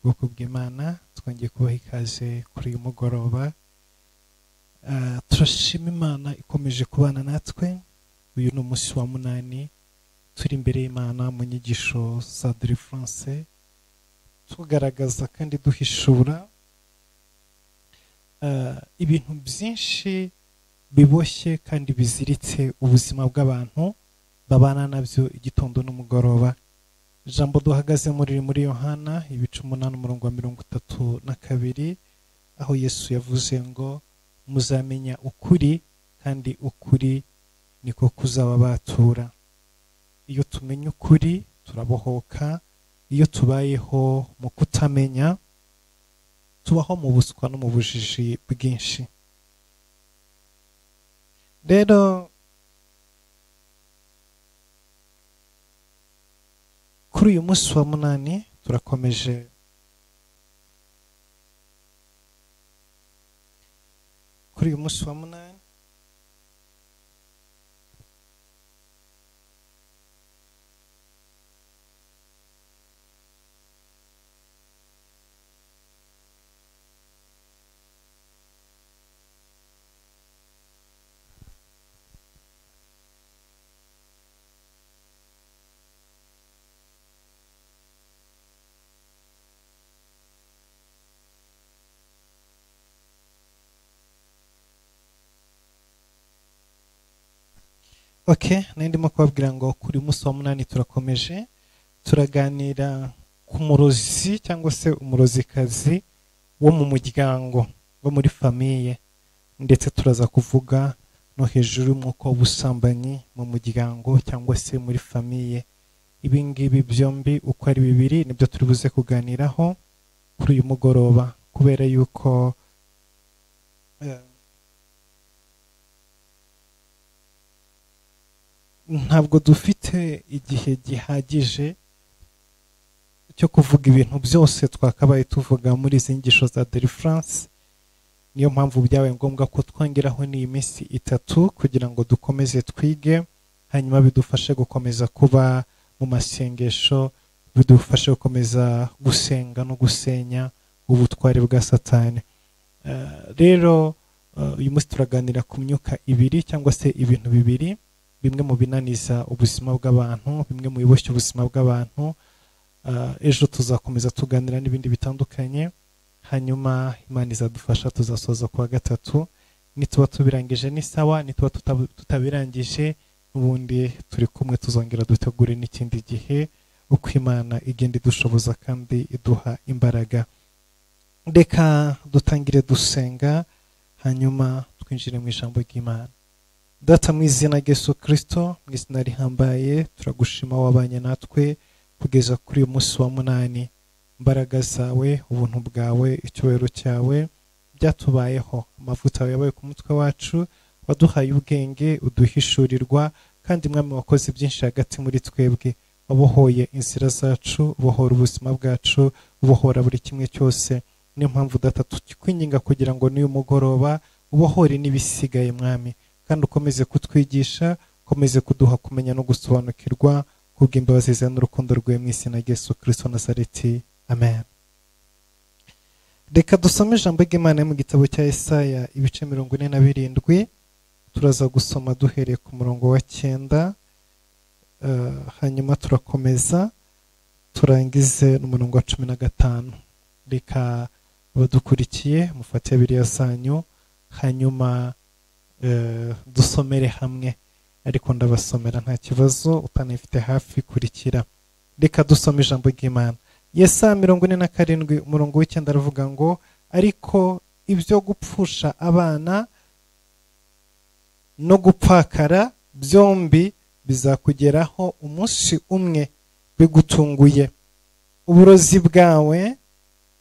Bwoko bw'Imana, twongeye kubaha ikaze kuri uyu mugoroba. Turashima Imana ikomeje kubana natwe. Uyu ni umunsi wa 8 turi imbere y'Imana mu nyigisho za Delivrance, tugaragaza kandi duhishura ibintu byinshi biboshye kandi biziritse ubuzima bw'abantu babana nabyo igitondo n'umugoroba. Ijambo duhagaze muri Yohana ibice 8 umurongo wa 32, aho Yesu yavuze ngo muzamenya ukuri kandi ukuri niko kuzababatura. Iyo tumenya ukuri turabohoka, iyo tubayeho mu kutamenya tubaho mu buswa no mu bujiji bwinshi. Rero kuri uyu munsi wa 8 turakomeje kuri uyu munsi wa 8 Okay, nandimo kubabwira ngo kuri umunsi wa 8 turakomeje turaganira ku murozi cyangwa se umurozikazi wo mu muryango, wo muri famille, ndetse turaza kuvuga no hejuru y'umwuka w'ubusambanyi mu muryango cyangwa se muri famille. Ibi ngibi byombi uko ari bibiri nibyo turi buze kuganiraho kuri uyu mugoroba, kubera yuko ntabwo dufite igihe gihagije cyo kuvuga ibintu byose twakabaye tuvuga muri izi nyigisho za Delivrance. Niyo mpamvu byabaye ngombwa ko twongeraho n'iyi minsi 3 kugira ngo dukomeze twige, hanyuma bidufashe gukomeza kuba mu masengesho, bidufashe gukomeza gusenga no gusenya ubutware bwa Satani. Rero uyu munsi turaganira ku myuka ibiri cyangwa se ibintu bibiri, bimwe mu binaniza ubuzima bw'abantu, bimwe mu biboshye ubuzima bw'abantu. Ejo tuzakomeza tuganira n'ibindi bitandukanye, hanyuma Imana izadufasha tuzasoza kuwa 3. Nituba tubirangije ni sawa, nituba tutabirangije n'ubundi turi kumwe, tuzongera dutegure n'ikindi gihe uko Imana igenda idushoboza kandi iduha imbaraga. Reka dutangire dusenga, hanyuma twinjire mu ijambo ry'Imana. Data, mu izina rya Yesu Kristo, mu izina rihambaye, turagushima wabanye natwe kugeza kuri uyu munsi wa 8. Imbaraga zawe, ubuntu bwawe, icyubahiro cyawe byatubayeho. Amavuta yawe yabaye ku mutwe wacu, waduhaye ubwenge, uduhishurirwa, kandi Mwami wakoze byinshi hagati muri twebwe. Wabohoye inzira zacu, ubohora ubuzima bwacu, ubohora buri kimwe cyose. Niyo mpamvu Data tukwinginga kugira ngo n'uyu mugoroba ubohore n'ibisigaye Mwami, kandi ukomeze kutwigisha, ukomeze kuduha kumenya no gusobanukirwa kubw'imbabazi zawe n'urukundo rwawe mu izina rya Yesu Kristo Nazareti. Amen. Reka dusome ijambo ry'Imana mu gitabo cya Yesaya ibice 47. Turaza gusoma duhereye ku murongo wa 9, hanyuma turakomeza turangize n'umurongo wa 15. Reka abadukurikiye mufate Bibiliya zanyu, hanyuma dusomere hamwe, ariko ndabasomera nta kibazo, utanifite hafi kurikira. Reka dusome ijambo ry'Imana. Yesaya 47 umurongo w'9 aravuga ngo ariko ibyo gupfusha abana no gupfakara byombi bizakugeraho umunsi umwe bigutunguye. Uburozi bwawe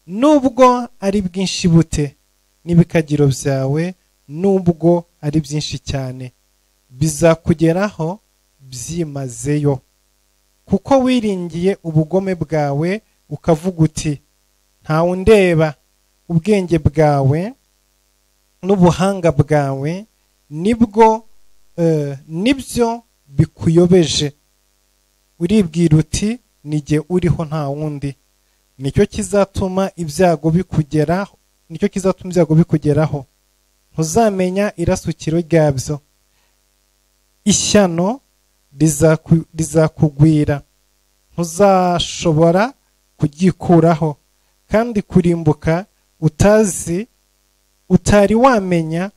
nubwo ari bwinshi bute, n'ibikagiro byawe nubwo ari byinshi cyane, bizakugeraho byimazeyo. Kuko wiringiye ubugome bwawe ukavuga uti nta undeba. Ubwenge bwawe n'ubuhanga bwawe nibwo nibyo bikuyobeje. Uribwira uti nijye uriho nta wundi. Nicyo kizatuma ibyago bikugeraho, nicyo kizatuma ibyago bikugeraho, ntuzamenya irasukiro ryabyo. Ishyano rizakugwira, ntuzashobora kuryikuraho, kandi kurimbuka utazi utari wamenya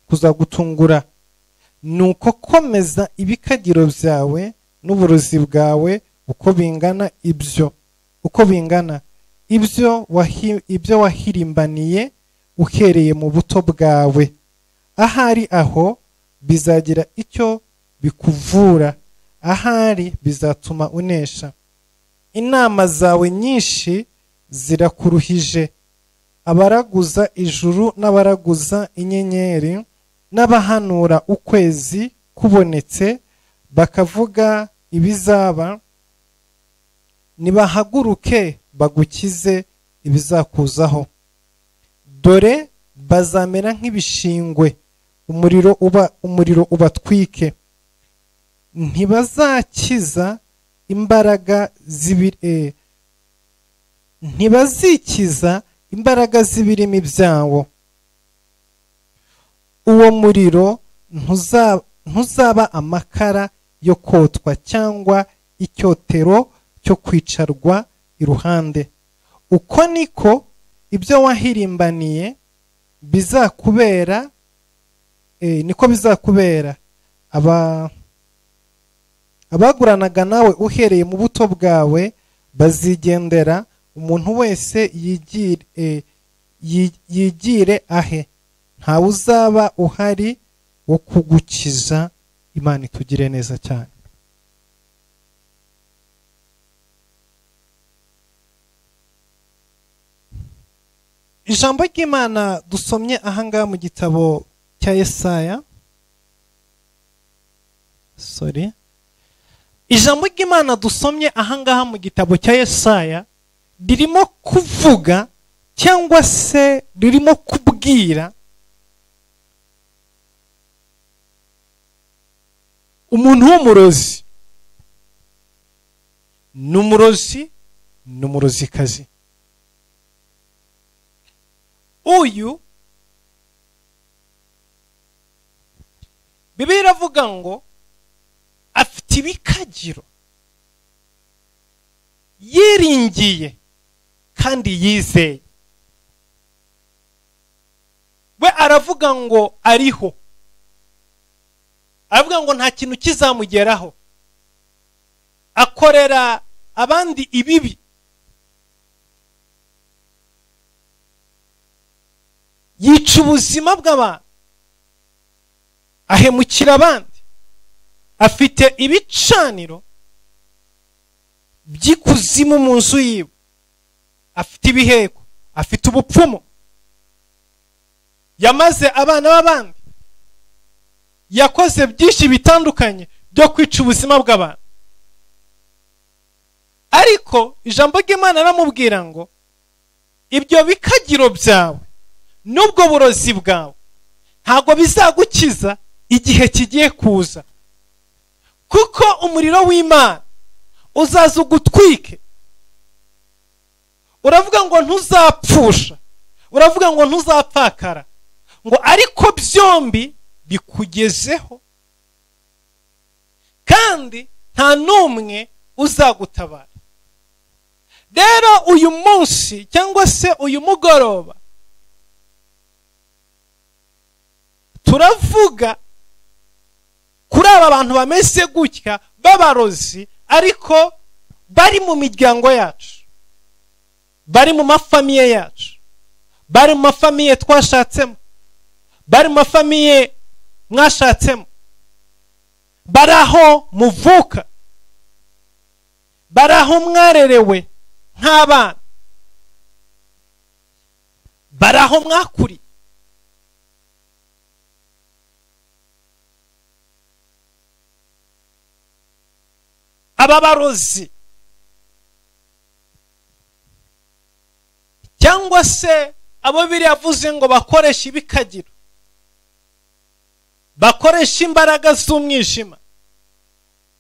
kuzagutungura. Nuko komeza ibikagiro byawe n'uburozi bwawe uko bingana ibyo ibyo wahirimbaniye uhereye mu buto bwawe. Ahari aho bizagira icyo bikuvura, ahari bizatuma unesha. Inama zawe nyinshi zirakuruhije, abaraguza ijuru n'abaraguza inyenyeri n'abahanura ukwezi kubonetse bakavuga ibizaba, nibahaguruke bagukize ibizakuzaho. Dore bazamera nk'ibishingwe, umuriro ubatwike. Ntibazakiza imbaraga ntibazikiza imbaraga z'ibirimi byawo. Uwo muriro ntuzaba amakara yo kotwa cyangwa icyotero cyo kwicarwa iruhande. Uko niko ibyo wahirimbaniye bizakubera, niko bizakubera. Abaguranaga nawe uhereye mu buto bwawe bazigendera, umuntu wese yigire ahe, ntawe uzaba uhari wo kugukiza. Imana itugire neza cyane. Ijambo ry'Imana dusomye ahangaha mu gitabo cya Yesaya, ijambo ry'Imana dusomye ahangaha mu gitabo cya Yesaya ririmo kuvuga cyangwa se ririmo kubwira umuntu w'umurozi. N'umurozi n'umurozikazi. Uyu Bibiliya iravuga ngo afite ibikagiro yiringiye kandi yizeye. We aravuga ngo ariho, aravuga ngo nta kintu kizamugeraho, akorera abandi ibibi, yica ubuzima bw'abantu, ahemukira abandi, afite ibicaniro by'ikuzimu mu nzu yiwe, afite ibiheko, afite ubupfumu, yamaze abana b'abandi, yakoze byinshi bitandukanye byo kwica ubuzima bw'abantu. Ariko ijambo ry'Imana aramubwira ngo ibyo bikagiro byawe n'ubwo burozi bwawe ntabwo bizagukiza igihe kigiye kuza, kuko umuriro w'Imana uzaza ugutwike. Uravuga ngo ntuzapfusha, uravuga ngo ntuzapfakara, ngo ariko byombi bikugezeho, kandi nta n'umwe uzagutabara. Rero uyu munsi cyangwa se uyu mugoroba turavuga kuri aba bantu bameze gutya b'abarozi, ariko bari mu miryango yacu, bari mu mafamiye yacu, bari mu mafamiye twashatsemo, bari mu mafamiye mwashatsemo, bari aho muvuka, bari aho mwarerewe nk'abana, bari aho mwakuriye. Aba barozi cyangwa se abo biri yavuze ngo bakoresha ibikagiro, bakoresha imbaraga z'umwijima,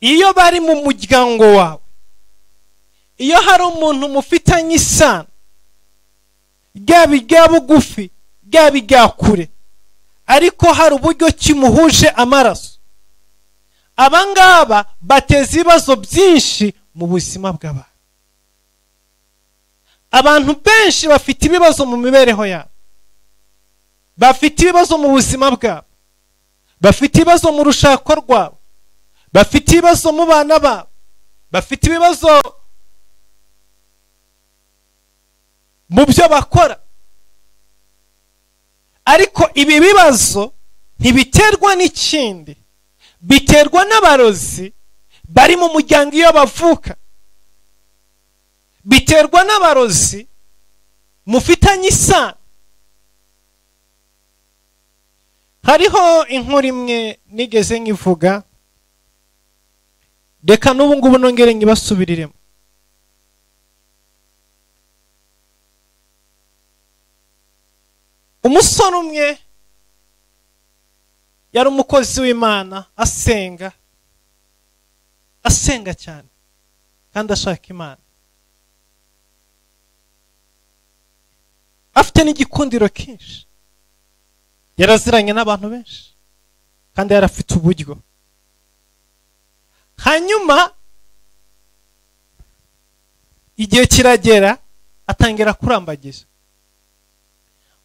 iyo bari mu muryango wawe, Iyo hari umuntu mufitanye isano, ryaba irya bugufi, ryaba irya kure, ariko hari uburyo kimuhuje amaraso, abangaba bateza ibibazo byinshi mu buzima bw'abantu. Abantu benshi bafite ibibazo mu mibereho yabo, bafite ibibazo mu buzima bwabo, bafite ibibazo mu rushako rwabo, bafite ibibazo mu bana babo, bafite ibibazo mu byo bakora. Ariko ibi bibazo ntibiterwa n'ikindi, biterwa n'abarozi bari mu muryango iyo bavuka, biterwa n'abarozi mufitanye isano. Hariho inkuru imwe nigeze nkivuga, reka n'ubu ngubu nongere nkibasubiriremo. Umusore umwe yari umukozi w'Imana, asenga asenga cyane kandi ashaka Imana, afite n'igikundiro kinshi, yaraziranye n'abantu benshi kandi yarafite uburyo. Hanyuma igihe kiragera atangira kurambagiza.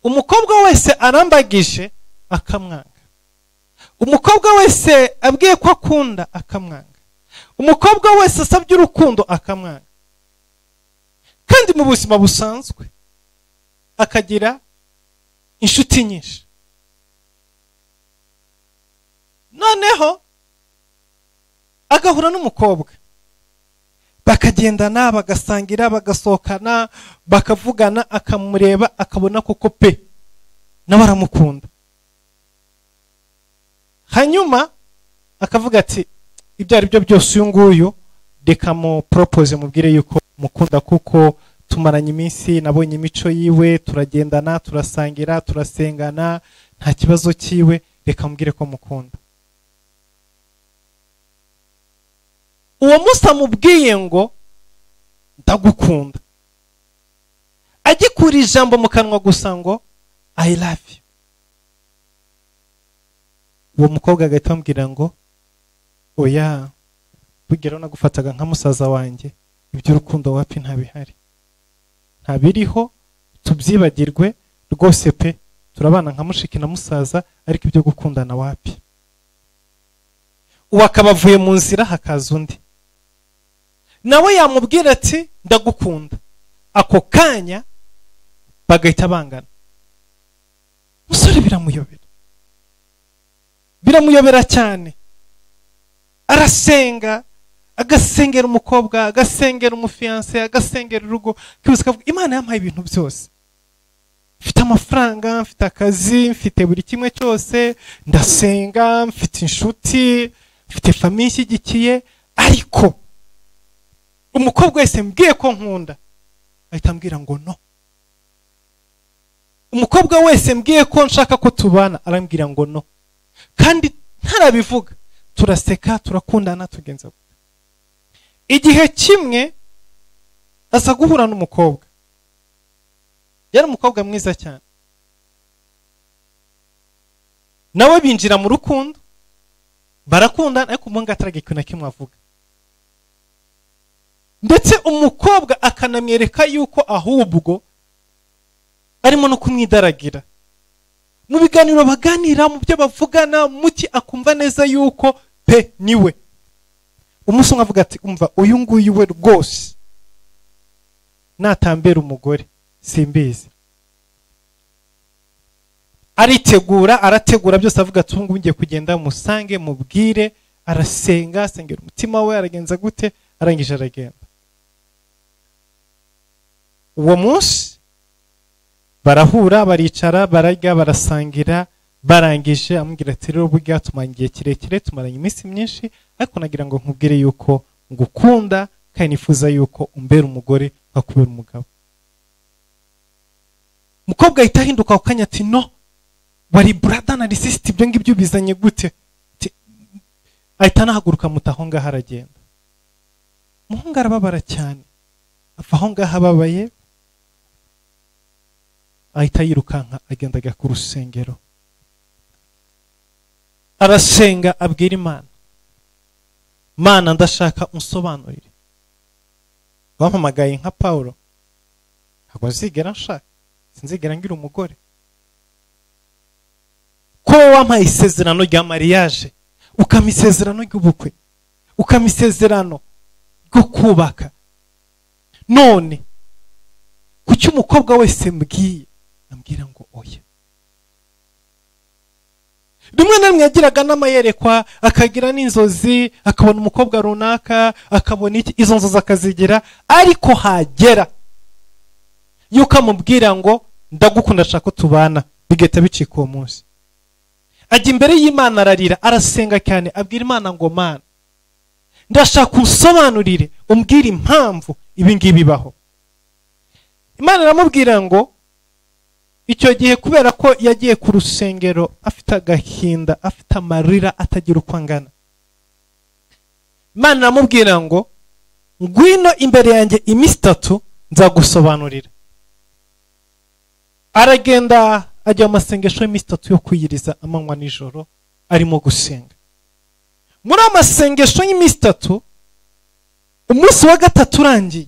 Umukobwa wese arambagije akamwanga, umukobwa wese abwiye ko akunda akamwanga, umukobwa wese asabye urukundo akamwanga. Kandi mu buzima busanzwe akagira inshuti nyinshi. Noneho agahura n'umukobwa, bakagendana, bagasangira, bagasohokana, bakavugana, akamureba akabona koko pe nawe aramukunda. Hanyuma akavuga ati ibyo ari byo byose uyu nguyu reka mu propose mubwire yuko mukunda, kuko tumaranye iminsi, nabonye imico yiwe, turagendana, turasangira, turasengana, nta kibazo cyiwe, reka mubwire ko mukunda. Uwo munsi amubwiye ngo ndagukunda, agikura ijambo mu kanwa gusa ngo I love you, uwo mukobwa agahita amubwira ngo oya, bugeraho nagufataga nka musaza wanjye, iby'urukundo wapi ntabihari, ntabiriho, tubyibagirwe rwose pe, turabana nka mushiki na musaza, ariko ibyo gukundana wapi. Uwo akaba avuye mu nzira, hakaza undi nawe yamubwira ati ndagukunda, ako kanya bagahita bangana. Umusore biramuyobera, biramuyobera cyane. Arasenga, agasengera umukobwa, agasengera umufiance, agasengera urugo, akavuga Imana yampaye ibintu byose, mfite amafaranga, mfite akazi, mfite buri kimwe cyose, ndasenga, mfite inshuti, mfite famille ishyigikiye, ariko umukobwa wese mbwiye ko nkunda ahita ambwira ngo no. Umukobwa wese mbwiye ko nshaka ko tubana arambwira ngo no. Kandi ntarabivuga, turaseka, turakundana, tugenza gute. Igihe kimwe aza guhura n'umukobwa, yari umukobwa mwiza cyane, nawe binjira mu rukundo, barakundana, ariko umuhungu ataragira ikintu na kimwe avuga. Ndetse umukobwa akanamwereka yuko ahubwo arimo no kumwidaragira. Mu biganiro baganira, mu byo bavugana, muki akumva neza yuko pe niwe. Umunsi umwe avuga ati umva uyu nguyu we rwose natambera umugore simbizi. Aritegura, arategura byose, avuga ati ubu ngiye kugenda musange mubwire. Arasenga, asengera umutima we, aragenza gute, arangije aragenda. Uwo munsi barahura, baricara, bararya, barasangira, barangije amubwira ati rero burya tumaranye igihe kirekire, tumaranye iminsi myinshi, ariko nagira ngo nkubwire yuko ngukunda kandi nifuza yuko umbera umugore nkakubera umugabo. Umukobwa ahita ahinduka ako kanya ati no, wari brother na sister, ibyo ngibyo bizanye gute? Ahita anahaguruka mutaho ngaho aragenda. Umuhungu arababara cyane, Ava aho ngaho ababaye, ahita yirukanka agenda ajya ku rusengero, arasenga abwira Imana, Mana ndashaka unsobanurire, bampamagaye nka Paulo, ntabwo nzigera nshaka, sinzigera ngira umugore, ko wampaye isezerano rya mariage, ukampa isezerano ry'ubukwe, ukampa isezerano ryo kubaka, none kuki umukobwa wese mbwiye ambwira ngo oya? Rimwe na rimwe yagiraga n'amayerekwa, akagira n'inzozi, akabona umukobwa runaka, akabona iki, izo nzozi akazigira, ariko hagera yuko amubwira ngo ndagukunda ashaka ko tubana, bigahita bicika uwo munsi. Ajya imbere y'Imana ararira, arasenga cyane, abwira Imana ngo Mana ndashaka unsobanurire, umbwire impamvu ibi ngibi bibaho. Imana iramubwira ngo icyo gihe kubera ko yagiye ku rusengero afite agahinda, afite amarira atagira uko angana, Imana iramubwira ngo ngwino imbere yanjye iminsi 3 nzagusobanurira. Aragenda ajya mu masengesho y'iminsi 3 yo kwiyiriza amanywa nijoro arimo gusenga. Muri amasengesho y'iminsi 3, umunsi wa 3 urangiye,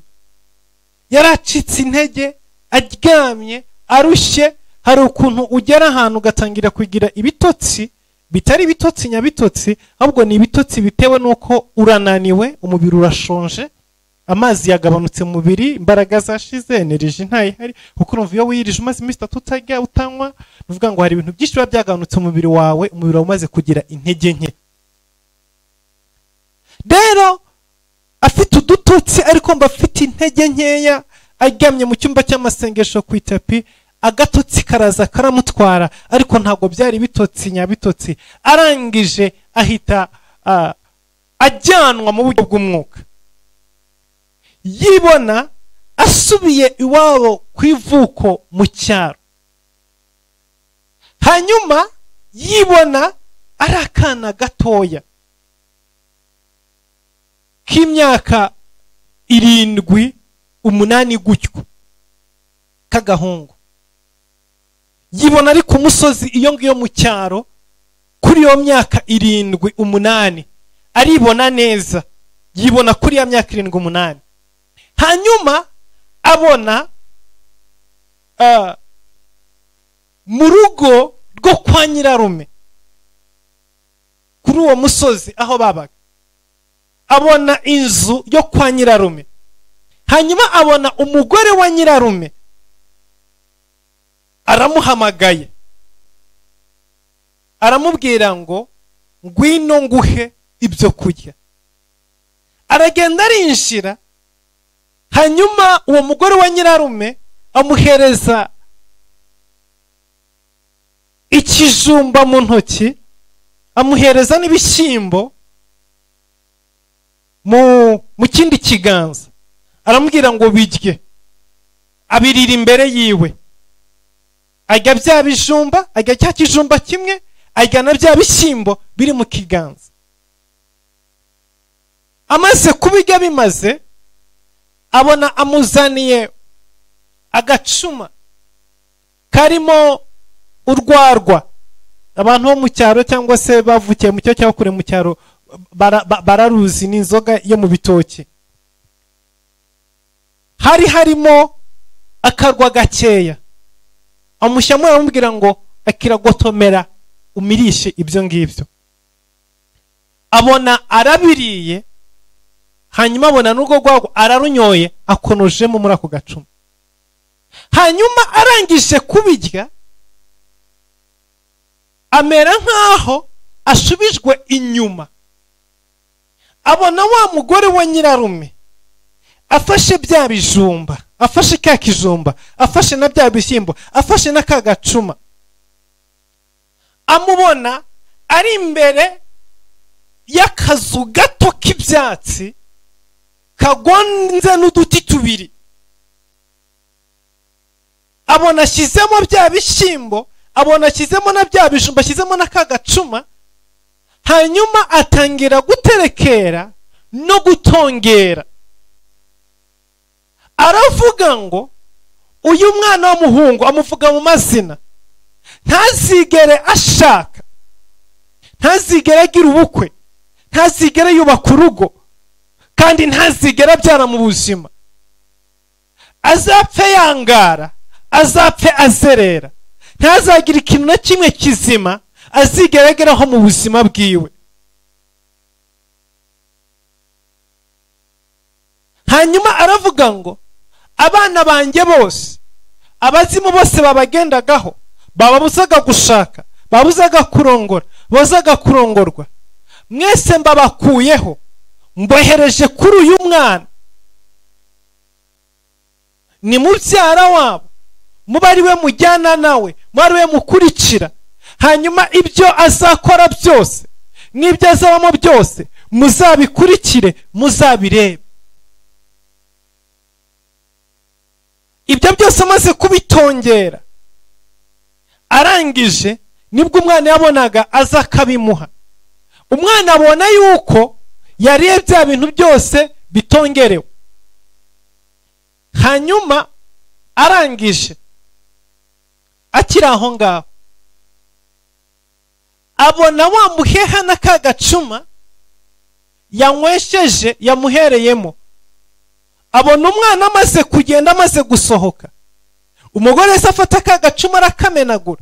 yaracitse intege, aryamye, arushye. Hari ukuntu ugera ahantu ugatangira kugira ibitotsi bitari ibitotsi nyabitotsi, ahubwo ni ibitotsi bitewe nuko urananiwe, umubiri urashonje, amazi yagabanutse mu mubiri, imbaraga zashize, energy ntayihari, kuko urumva iyo wiyirije umaze iminsi 3 utarya utanywa, uvuga ngo hari ibintu byinshi biba byagabanutse mu mubiri wawe, umubiri wawe umaze kugira intege nke. Rero afite udutotsi ariko mba afite intege nkeya, aryamye mu cyumba cy'amasengesho ku itapi, agatotsi karaza karamutwara, ariko ntabwo byari bitotsi nyabitotsi. Arangije ahita ajyanwa mu buryo bw'umwuka, yibona asubiye iwabo ku ivuko mu cyaro. Hanyuma yibona ari akana gatoya k'imyaka 7 8 gutyo k'agahungu, yibona ari ku musozi iyo ngiyo mu cyaro kuri iyo myaka 7 8, aribona neza, yibona kuri ya myaka 7 8. Hanyuma abona mu rugo rwo kwa nyirarume kuri uwo musozi aho babaga, abona inzu yo kwa nyirarume. Hanyuma abona umugore wa nyirarume aramuhamagaye, aramubwira ngo ngwino nguhe ibyo kurya. Aragenda arinjira, hanyuma uwo mugore wa nyirarume amuhereza ikijumba mu ntoki, amuhereza n'ibishyimbo mu kindi kiganza, aramubwira ngo birye. Abirira imbere yiwe, ajya bya bijumba, ajya cya kijumba kimwe, ajya na bya bishyimbo biri mu kiganza. Amaze kubirya bimaze, abona amuzaniye agacuma karimo urwarwa. Abantu bo mu cyaro cyangwa se bavukiye mu cyo cyangwa kure mu cyaro bararuzi, n'inzoga yo mu bitoki. Hari harimo akarwa gakeya, amushyamo aramubwira ngo akiragotomera umirishe ibyo ngibyo. Abona arabiriye, hanyuma abona n'urwo rwagwa ararunyoye, akonojemo muri ako gacuma. Hanyuma arangije kubirya, amera nkaho asubijwe inyuma, abona wa mugore wa nyirarume afashe bya bijumba, afashe ka kijumba, afashe na bya bishyimbo, afashe na ka gacuma, amubona ari imbere y'akazu gato k'ibyatsi kagonze n'uduti tubiri. Abona ashyizemo bya bishyimbo, abona ashyizemo na bya bijumba, ashyizemo na ka gacuma, hanyuma atangira guterekera no gutongera. Aravuga ngo uyu mwana w'umuhungu, amuvuga mu mazina, ntazigere ashaka, ntazigere agira ubukwe, ntazigere yubaka urugo, kandi ntazigere abyara mu buzima. Azapfe yangara, azapfe azerera, ntazagira ikintu na kimwe kizima azigera ageraho mu buzima bwiwe. Hanyuma aravuga ngo abana banjye bose, abazimu bose babagendagaho, bababuzaga gushaka, babuzaga kurongora, bazaga kurongorwa, mwese mbabakuyeho, mbohereje kuri uyu mwana, ni mubyara wabo, muba ari we mujyana nawe, muba ari we mukurikira, hanyuma ibyo azakora byose n'ibyo azabamo byose muzabikurikire, muzabirebe. Ibyo byose amaze kubitongera, arangije nibwo umwana yabonaga aza akabimuha. Umwana abona yuko yariye bya bintu byose bitongerewe. Hanyuma arangije akiri aho ngaho, abona wa muheha na ka gacuma yanywesheje yamuhereyemo. Abona umwana amaze kugenda, amaze gusohoka, umugore se afata ka gacuma arakamenagura,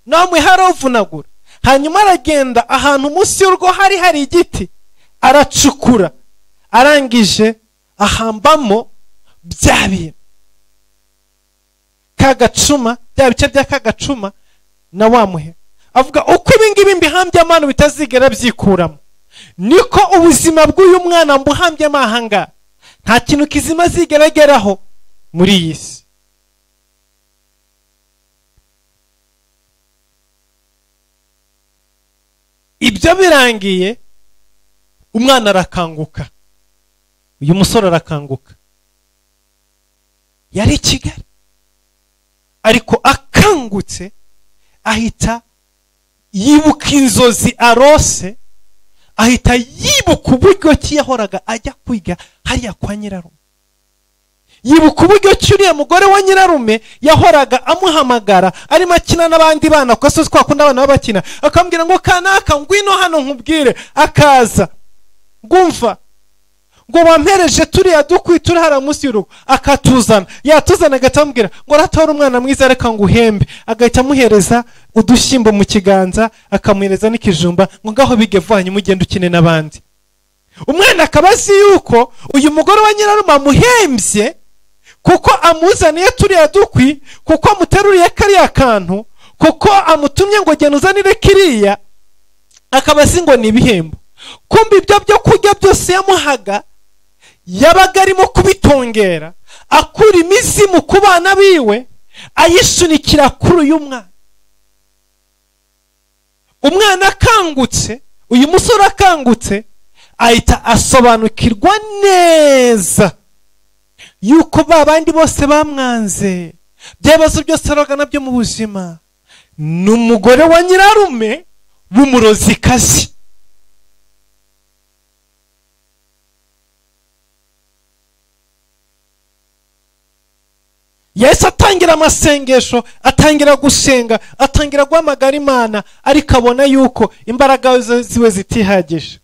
namwe harovunagura. Hanyuma aragenda ahantu munsi y'urugo hari igiti, aracukura, arangije ahambamo bya bintu, ka gacuma, bya bice bya ka gacuma na wa muhe. Avuga uko ibi ngibi mbihambye amano bitazigera byikuramo, niko ubuzima bw'uyu mwana mbuhambye amahanga, nta kintu kizima azigera ageraho muri iyi si. Ibyo birangiye, umwana arakanguka, uyu musore arakanguka. Yari i Kigali, ariko akangutse ahita yibuka inzozi arose, ahita yibuka uburyo ki yahoraga ajya kwiga hariya kwa nyirarume, yibuka uburyo ki uriya mugore wa nyirarume yahoraga amuhamagara arimo akina n'abandi bana ku gasozi kwa kundi abana babakina, akambwira ngo kanaka ngwino hano nkubwire, akaza ngumva ngo wampereje turiya dukwi turi hara munsi y'urugo, akatuzana, yatuzana agahita amubwira ngo ratora umwana mwiza reka nguhembe, agahita amuhereza udushyimbo mu kiganza, akamuhereza n'ikijumba ngo ngaho bige vuba hanyuma ugende ukine n'abandi. Umwana akaba azi yuko uyu mugore wa nyirarume amuhembye kuko amuzaniye turiya dukwi, kuko amuteruriye kariya kantu, kuko amutumye ngo genda uzanire kiriya, akaba azi ngo ni ibihembo. Kumbe ibyo byo kurya byose yamuhaga yabaga arimo kubitongera, akura imizimu ku bana biwe, ayisunikira kuri uyu mwana. Umwana akangutse, uyu musore akangutse, ahita asobanukirwa neza yuko ba bandi bose bamwanze, byabazo byose aroga nabyo mu buzima, ni umugore wa nyirarume w'umurozikazi. Yahise atangira amasengesho, atangira gusenga, atangira guhamagara Imana, ariko abona yuko imbaraga ziwe zitihagije.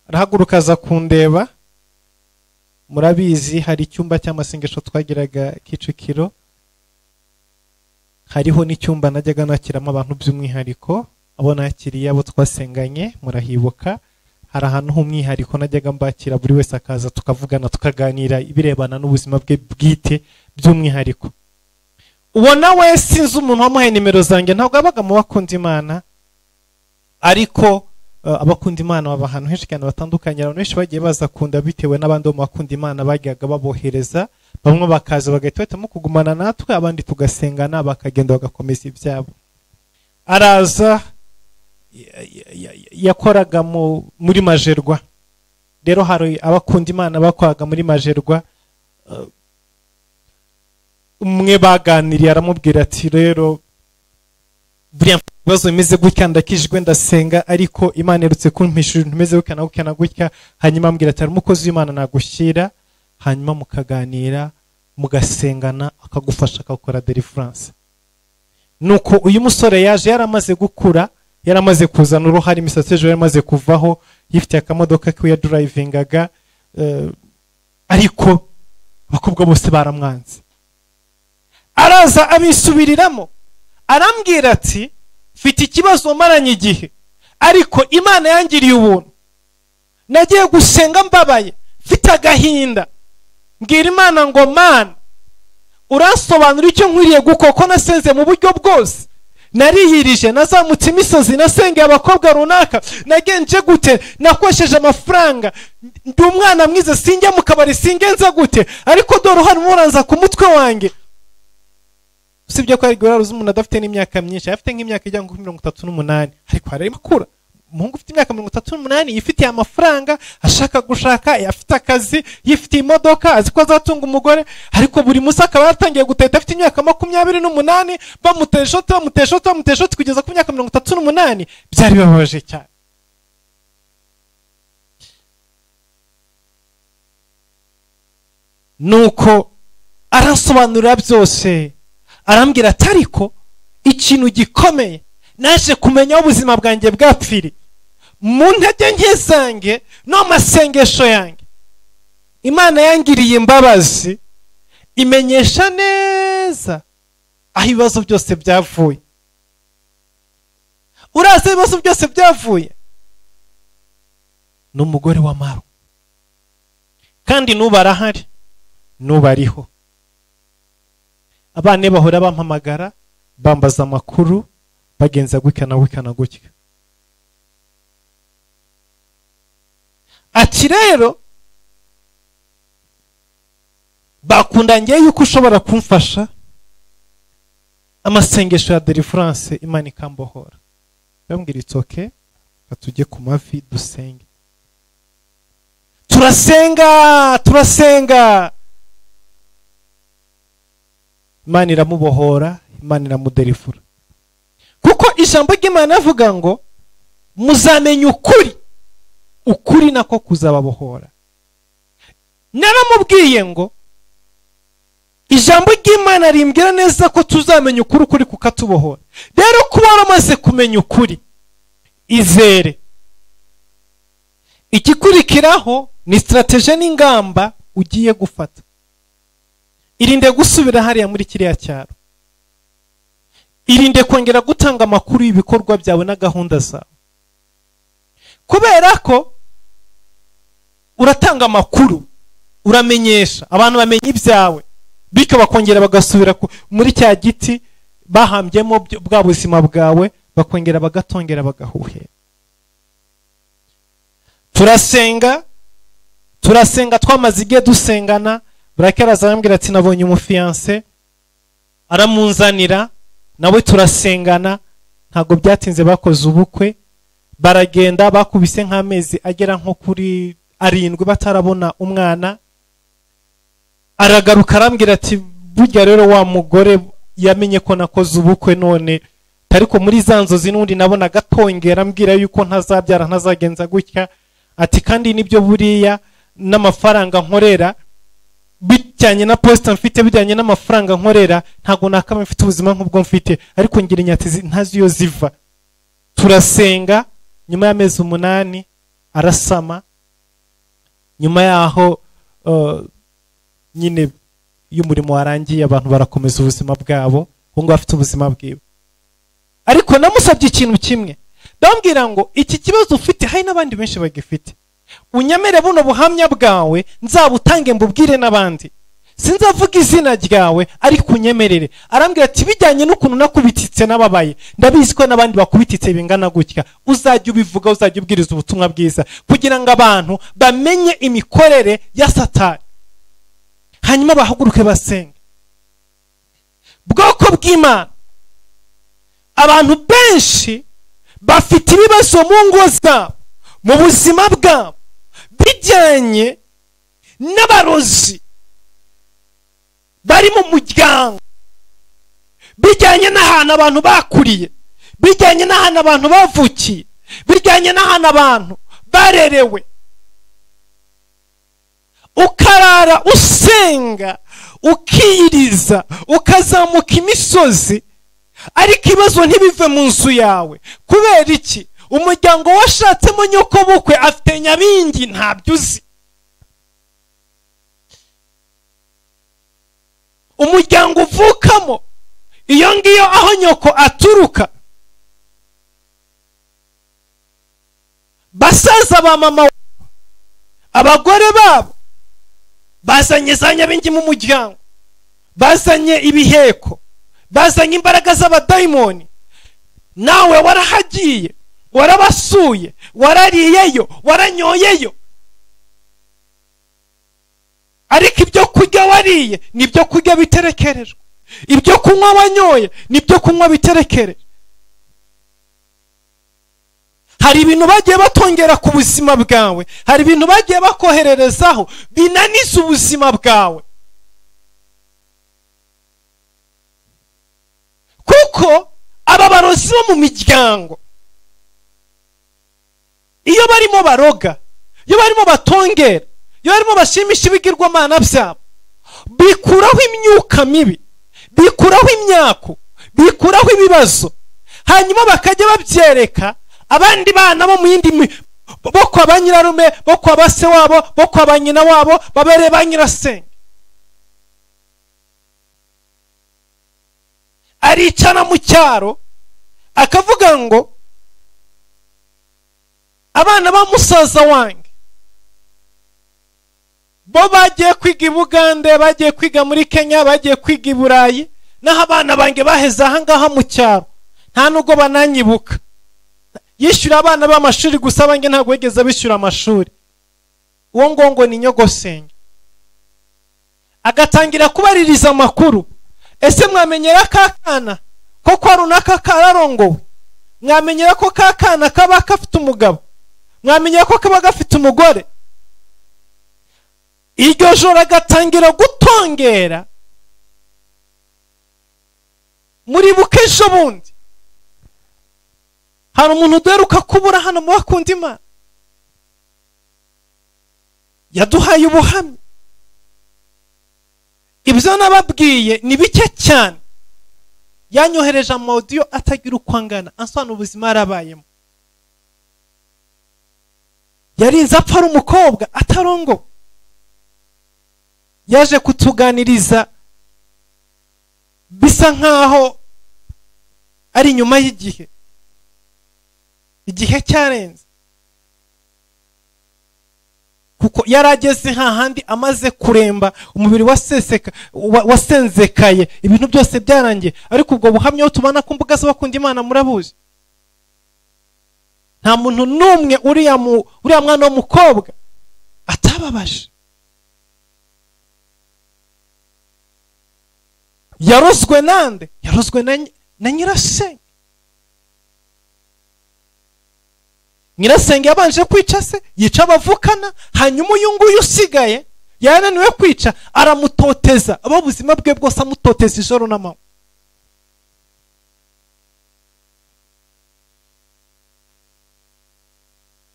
Arahaguruka aza kundeba. Murabizi hari icyumba cy'amasengesho twagiraga Kicukiro, hariho n'icyumba najyaga nakiramo abantu by'umwihariko, abo nakiriye abo twasenganye murahibuka. Hari ahantu h'umwihariko najyaga mbakira, buri wese akaza tukavugana, tukaganira ibirebana n'ubuzima bwe bwite by'umwihariko. Ubona we sinzi umuntu wamuhaye nimero zanjye, ntabwo abaga mu bakunda Imana, ariko abakunda Imana baba ahantu henshi cyane batandukanye. Abantu benshi bagiye baza kunda bitewe n'abandi bo mu bakunda Imana bajyaga babohereza, bamwe bakaza bagahita bahitamo kugumana natwe, abandi tugasengana bakagenda bagakomeza ibyabo. Araza, yakoraga muri Majerwa. Rero hari abakunda Imana bakoraga muri Majerwa, umwe baganiriye aramubwira ati rero buriya ibibazo bimeze gutya, ndakijwe ndasenga, ariko Imana iherutse kumpishura ibintu bimeze gutya na gutya na gutya. Hanyuma ambwira ati hari umukozi w'Imana nagushyira, Hanyuma mukaganira, mugasengana, akagufasha akakora deliverance. Nuko uyu musore yaje yaramaze gukura, yaramaze kuzana uruhare, imisatsi ejo yaramaze kuvaho, yifitiye akamodoka ke yadrivingaga, ariko abakobwa bose baramwanze. Araza abisubiriramo, arambwira ati mfite ikibazo maranye igihe, ariko Imana yangiriye ubuntu, nagiye gusenga mbabaye mfite agahinda, mbwira Imana ngo Mana uransobanura icyo nkwiriye gukora, ko nasenze mu buryo bwose, narihirije, nazamutse imisozi, nasengeye abakobwa runaka, nagenje gute, nakoresheje amafaranga, ndi umwana mwiza, sinjya mu kabari, singenza gute, ariko dore uhari muranza ku mutwe wanjye. Usibye ko ari uzi umuntu adafite n'imyaka myinshi, afite nk'imyaka ijya nko 38, ariko harimo akura. Umuhungu ufite imyaka 38 yifitiye amafaranga, ashaka gushaka, afite akazi, yifitiye imodoka, azi ko azatunga umugore, ariko buri munsi akaba yatangiye guteta afite imyaka 28, bamutesha kugeza ku myaka 38. Byari bibabaje cyane. Nuko arasobanura byose, arambwira ati ariko ikintu gikomeye naje kumenya ubuzima bwanjye bwapfiri mu ntege nke zanjye no masengesho yanjye, Imana yangiriye imbabazi imenyesha neza aho ibibazo byose byavuye. Urazi ibibazo byose byavuye n'umugore wa Maro, kandi nuba arahari, nuba ariho. Abana bahora bampamagara bambaza amakuru, bagenza gutya na gutya na gutya. Ati rero bakundangiye yuko ushobora kumfasha amasengesho ya deliverance, Imana ikambohora. Bambwira it's okay, tujye ku mavi dusenge. Turasenga, Imana iramubohora, Imana iramuderifura. Kuko ijambo ry'Imana avuga ngo muzamenya ukuri, ukuri nako kuzababohora. Naramubwiye ngo ijambo ry'Imana rimbwira neza ko tuzamenya ukuri, ukuri kukatubohora. Rero kuba waramaze kumenya ukuri, izere. Igikurikiraho ni strategie n'ingamba ugiye gufata. Irinde gusubira hariya muri kiriya cyaro. Irinde kongera gutanga amakuru y'ibikorwa byawe na gahunda zawe. Kubera ko uratanga amakuru, uramenyesha, abantu bamenya ibyawe, bityo bakongera bagasubira muri cya giti bahambyemo bwa buzima bwawe, bakongera bagatongera bagahuhera. Turasenga, twamaze igihe dusengana. Burakera arambwira ati nabonye umufiance, aramunzanira, nawe turasengana. Ntabwo byatinze bakoze ubukwe, baragenda bakubise nk'amezi agera nko kuri 7 batarabona umwana. Aragaruka arambwira ati burya rero wa mugore yamenye ko nakoze ubukwe none, ariko muri za nzozi n'undi nabona gatongera ambwira yuko ntazabyara, ntazagenza gutya. Ati kandi nibyo buriya n'amafaranga nkorera bijyanye na posta mfite, bijyanye n'amafaranga nkorera, ntago nakaba mfite ubuzima nk'ubwo mfite, ariko ngira inyati ntazi iyo ziva. Turasenga, nyuma y'amezi 8 arasama. Nyuma yaho nyine y'umurimo warangiye, abantu barakomeza ubuzima bwabo, ngo afite ubuzima bwiwe. Ariko namusabye ikintu kimwe, ndambwira ngo iki kibazo ufite hari n'abandi benshi bagifite, unyemere buno buhamya bwawe nzabutange mbubwire n'abandi, sinzavuga izina ryawe ariko unyemerere. Arambwira ati bijyanye n'ukuntu nakubititse n'ababaye, ndabizi ko n'abandi bakubititse bingana gutya, uzajya ubivuga, uzajya ubwiriza ubutumwa bwiza kugira ngo abantu bamenye imikorere ya Satani, hanyuma bahaguruke basenge. Bwoko bw'Imana, abantu benshi bafite ibibazo mu ngo zabo, mu buzima bwabo, bijyanye n'abarozi bari mu muryango, bijyanye n'ahantu abantu bakuriye, bijyanye n'ahantu abantu bavukiye, bijyanye n'ahantu abantu barerewe. Ukarara usenga, ukiyiriza, ukazamuka imisozi, ariko ibibazo ntibive mu nzu yawe. Kubera iki? Umuryango washatsemo nyoko bukwe afite nyabingi, ntabyo uzi. Umuryango uvukamo iyo ngiyo aho nyoko aturuka, basaza ba mama, abagore babo bazanye za nyabingi mu muryango, bazanye ibiheko, bazanye imbaraga z'abadayimoni. Nawe warahagiye, warabasuye, warariyeyo, waranyoyeyo, ariko ibyo kurya wariye nibyo kurya biterekerejwe, ibyo kunywa wanyoye nibyo kunywa biterekerejwe. Hari ibintu bagiye batongera ku buzima bwawe, hari ibintu bagiye bakohererezaho binaniza ubuzima bwawe. Kuko aba barozi bo mu miryango iyo barimo baroga, iyo barimo batongera, iyo barimo bashimisha ibigirwamana byabo, bikuraho imyuka mibi, bikuraho imyaku, bikuraho ibibazo, hanyuma bakajya babyereka abandi bana bo mu yindi, bo kwa ba nyirarume, bo kwa ba se wabo, bo kwa ba nyina wabo, babere ba nyirasenge. Aricana mu cyaro akavuga ngo abana ba musaza wanjye bo bagiye kwiga i Bugande, bagiye kwiga muri Kenya, bagiye kwiga i Burayi, naho abana banjye baheze aha ngaha mu cyaro, nta nubwo bananyibuka. Yishyura abana b'amashuri gusa, abanjye ntabwo yigeze abishyura amashuri. Uwo ngongo ni nyogosenge. Agatangira kubaririza amakuru. Ese mwamenyera ka kana ko kwa runaka kararongowe? Mwamenyera ko ka kana kaba gafite umugabo? Mwamenyera ko kaba gafite umugore? Iryo joro agatangira gutongera. Muri buke ejo bundi hari umuntu uduheruka kubura hano mu bakunda Imana, yaduhaye ubuhamya. Ibyo nababwiye ni bike cyane. Yanyohereje amaudiyo atagira uko angana, ansobanura ubuzima yarabayemo. Yarinze apfa ari umukobwa atarongo. Yaje kutuganiriza bisa nkaho ari nyuma y'igihe, igihe cyarenze, kuko yarageze hahandi amaze kuremba, umubiri waseseka, wasenzekaye, ibintu byose byarangiye. Ariko ubwo buhamya tubana ku mbuga z'abakunda Imana murabuzi. Nta muntu n'umwe uriya mwana w'umukobwa atababaje. Yarozwe nande? Yarozwe na nyirasenge. Nyirasenge yabanje kwica se, yica abavukana, hanyuma uyu nguyu usigaye yananiwe kwica aramutoteza, abo buzima bwe bwose amutoteza ijoro n'amanywa.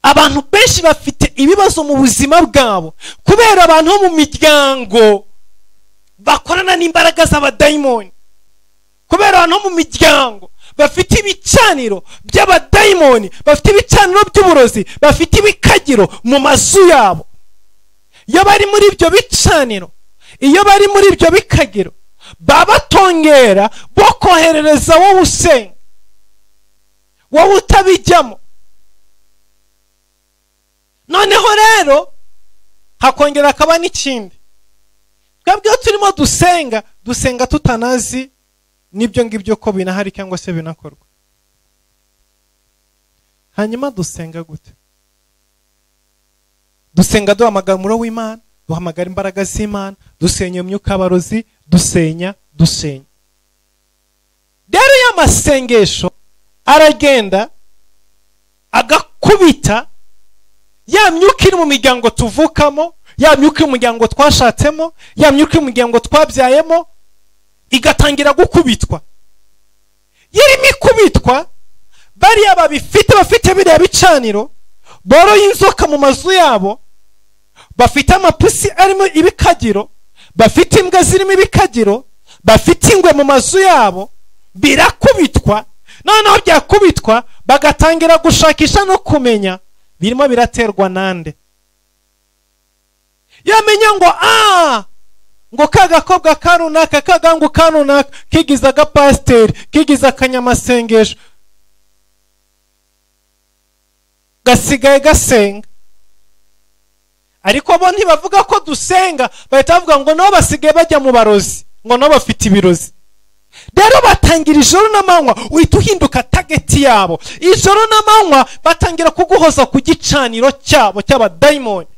Abantu benshi bafite ibibazo mu buzima bwabo kubera abantu bo mu miryango bakorana n'imbaraga z'abadayimoni, kubera abantu bo mu miryango bafite ibicaniro by'abadayimoni, bafite ibicaniro by'uburozi, bafite ibikagiro mu mazu yabo. Iyo bari muri ibyo bicaniro, iyo bari muri ibyo bikagiro, babatongera bo koherereza wowe usenga, wowe utabijyamo. Noneho rero hakongera akaba n'ikindi. Twebwe iyo turimo dusenga, dusenga tutanazi nibyo ngibyo ko binahari cyangwa se binakorwa. Hanyuma dusenga gute? Dusenga duhamagara umuriro w'Imana, duhamagara imbaraga z'Imana, dusenya imyuka y'abarozi, dusenya. Rero ya masengesho aragenda agakubita ya myuka iri mu miryango tuvukamo, ya myuka iri mu muryango twashatsemo, ya myuka iri mu muryango twabyayemo, igatangira gukubitwa. Irimo ikubitwa, bariya babifite, bafite biriya bicaniro, boroye inzoka mu mazu yabo, Bafite amapusi arimo ibikagiro, bafite imbwa zirimo ibikagiro, bafite ingwe mu mazu yabo, birakubitwa. Noneho byakubitwa bagatangira gushakisha no kumenya birimo biraterwa nande. Yamenya ngo ngo kagakobwa karunaka, kagangu karunaka kigiza agapasiteri, kigiza akanyamasengesho, gasigaye gasenga. Ariko bo ntibavuga ko dusenga, bahita bavuga ngo nabo basigaye bajya mu barozi, ngo nabo bafite ibirozi. Rero batangira ijoro n'amanywa, uhita uhinduka tageti yabo. Ijoro n'amanywa batangira kuguhoza ku gicaniro cyabo cy'abadayimoni,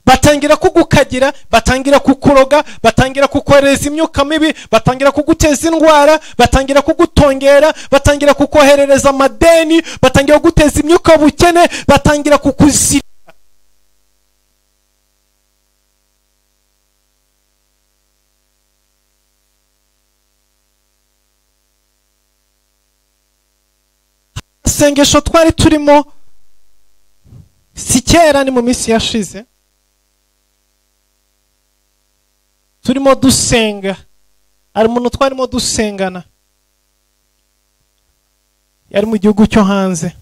batangira kugukagira, batangira kukuroga, batangira kukohereza imyuka mibi, batangira kuguteza indwara, batangira kugutongera, batangira kukoherereza amadeni, batangira kuguteza imyuka y'ubukene, batangira kukuzira. Sengesho twari turimo si kera, ni mu minsi yashize, turimo dusenga. Hari umuntu twarimo dusengana, yari mu gihugu cyo hanze.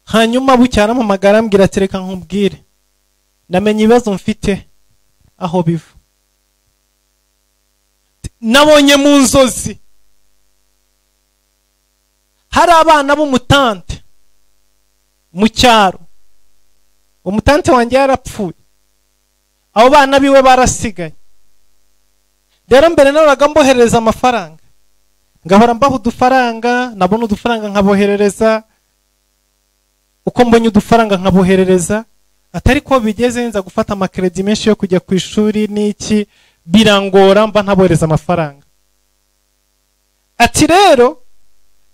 Hanyuma bucya arampamagara arambwira ati reka nkubwire, namenye ibibazo mfite aho biva. Nabonye mu nzozi hari abana b'umutante mu cyaro. Umutante wanjye yarapfuye, abo bana biwe barasigaye. Rero mbere nahoraga mboherereza amafaranga, ngahora mbaha udufaranga, nabona udufaranga nkaboherereza, uko mbonye udufaranga nkaboherereza. Atari ko bigeze nza gufata amakredi menshi yo kujya ku ishuri n'iki, birangora mba ntabohereza amafaranga. Ati rero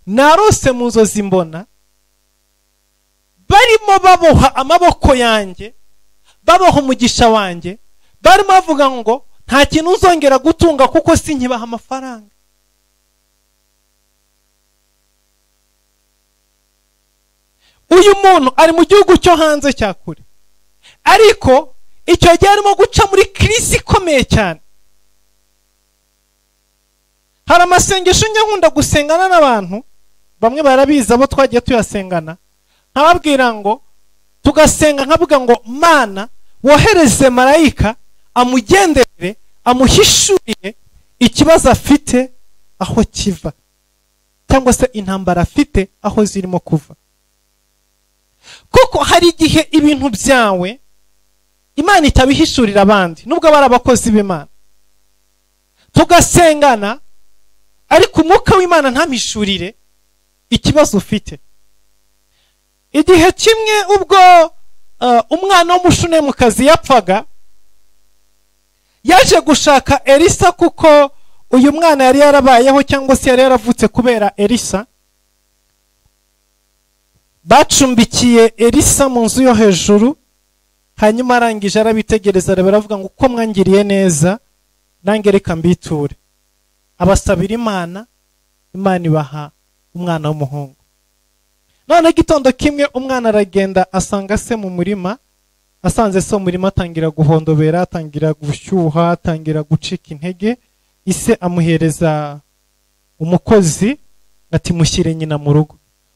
narose mu nzozi mbona barimo baboha amaboko yanjye, baboha umugisha wanjye, barimo bavuga ngo nta kintu uzongera gutunga kuko sinkibaha amafaranga. Uyu muntu ari mu gihugu cyo hanze cya kure, ariko icyo gihe arimo guca muri kirisi ikomeye cyane. Hari amasengesho njya nkunda gusengana n'abantu, bamwe barabizi abo twagiye tuyasengana, nkababwira ngo tugasenga, nkavuga ngo Mana wohereze marayika amugendere, amuhishurire ikibazo afite aho kiva, cyangwa se intambara afite aho zirimo kuva. Kuko hari igihe ibintu byawe Imana itabihishurira abandi, nubwo bari abakozi b'Imana. Tugasengana ariko umwuka w'Imana ntamishurire ikibazo ufite. Igihe kimwe ubwo umwana w'umushunemukazi yapfaga, yaje gushaka Elisa, kuko uyu mwana yari yarabayeho cyangwa se yari yaravutse kubera Elisa. Bacumbikiye Elisa mu nzu yo hejuru, hanyuma arangije arabitegereza, baravuga ngo uko mwangiriye neza nange reka mbiture. Abasabira Imana, Imana ibaha umwana w'umuhungu. None igitondo kimwe umwana aragenda asanga se mu murima, asanze se mu murima atangira guhondobera, atangira gushyuha, atangira gucika intege. Ise amuhereza umukozi ati mushyire nyina mu rugo.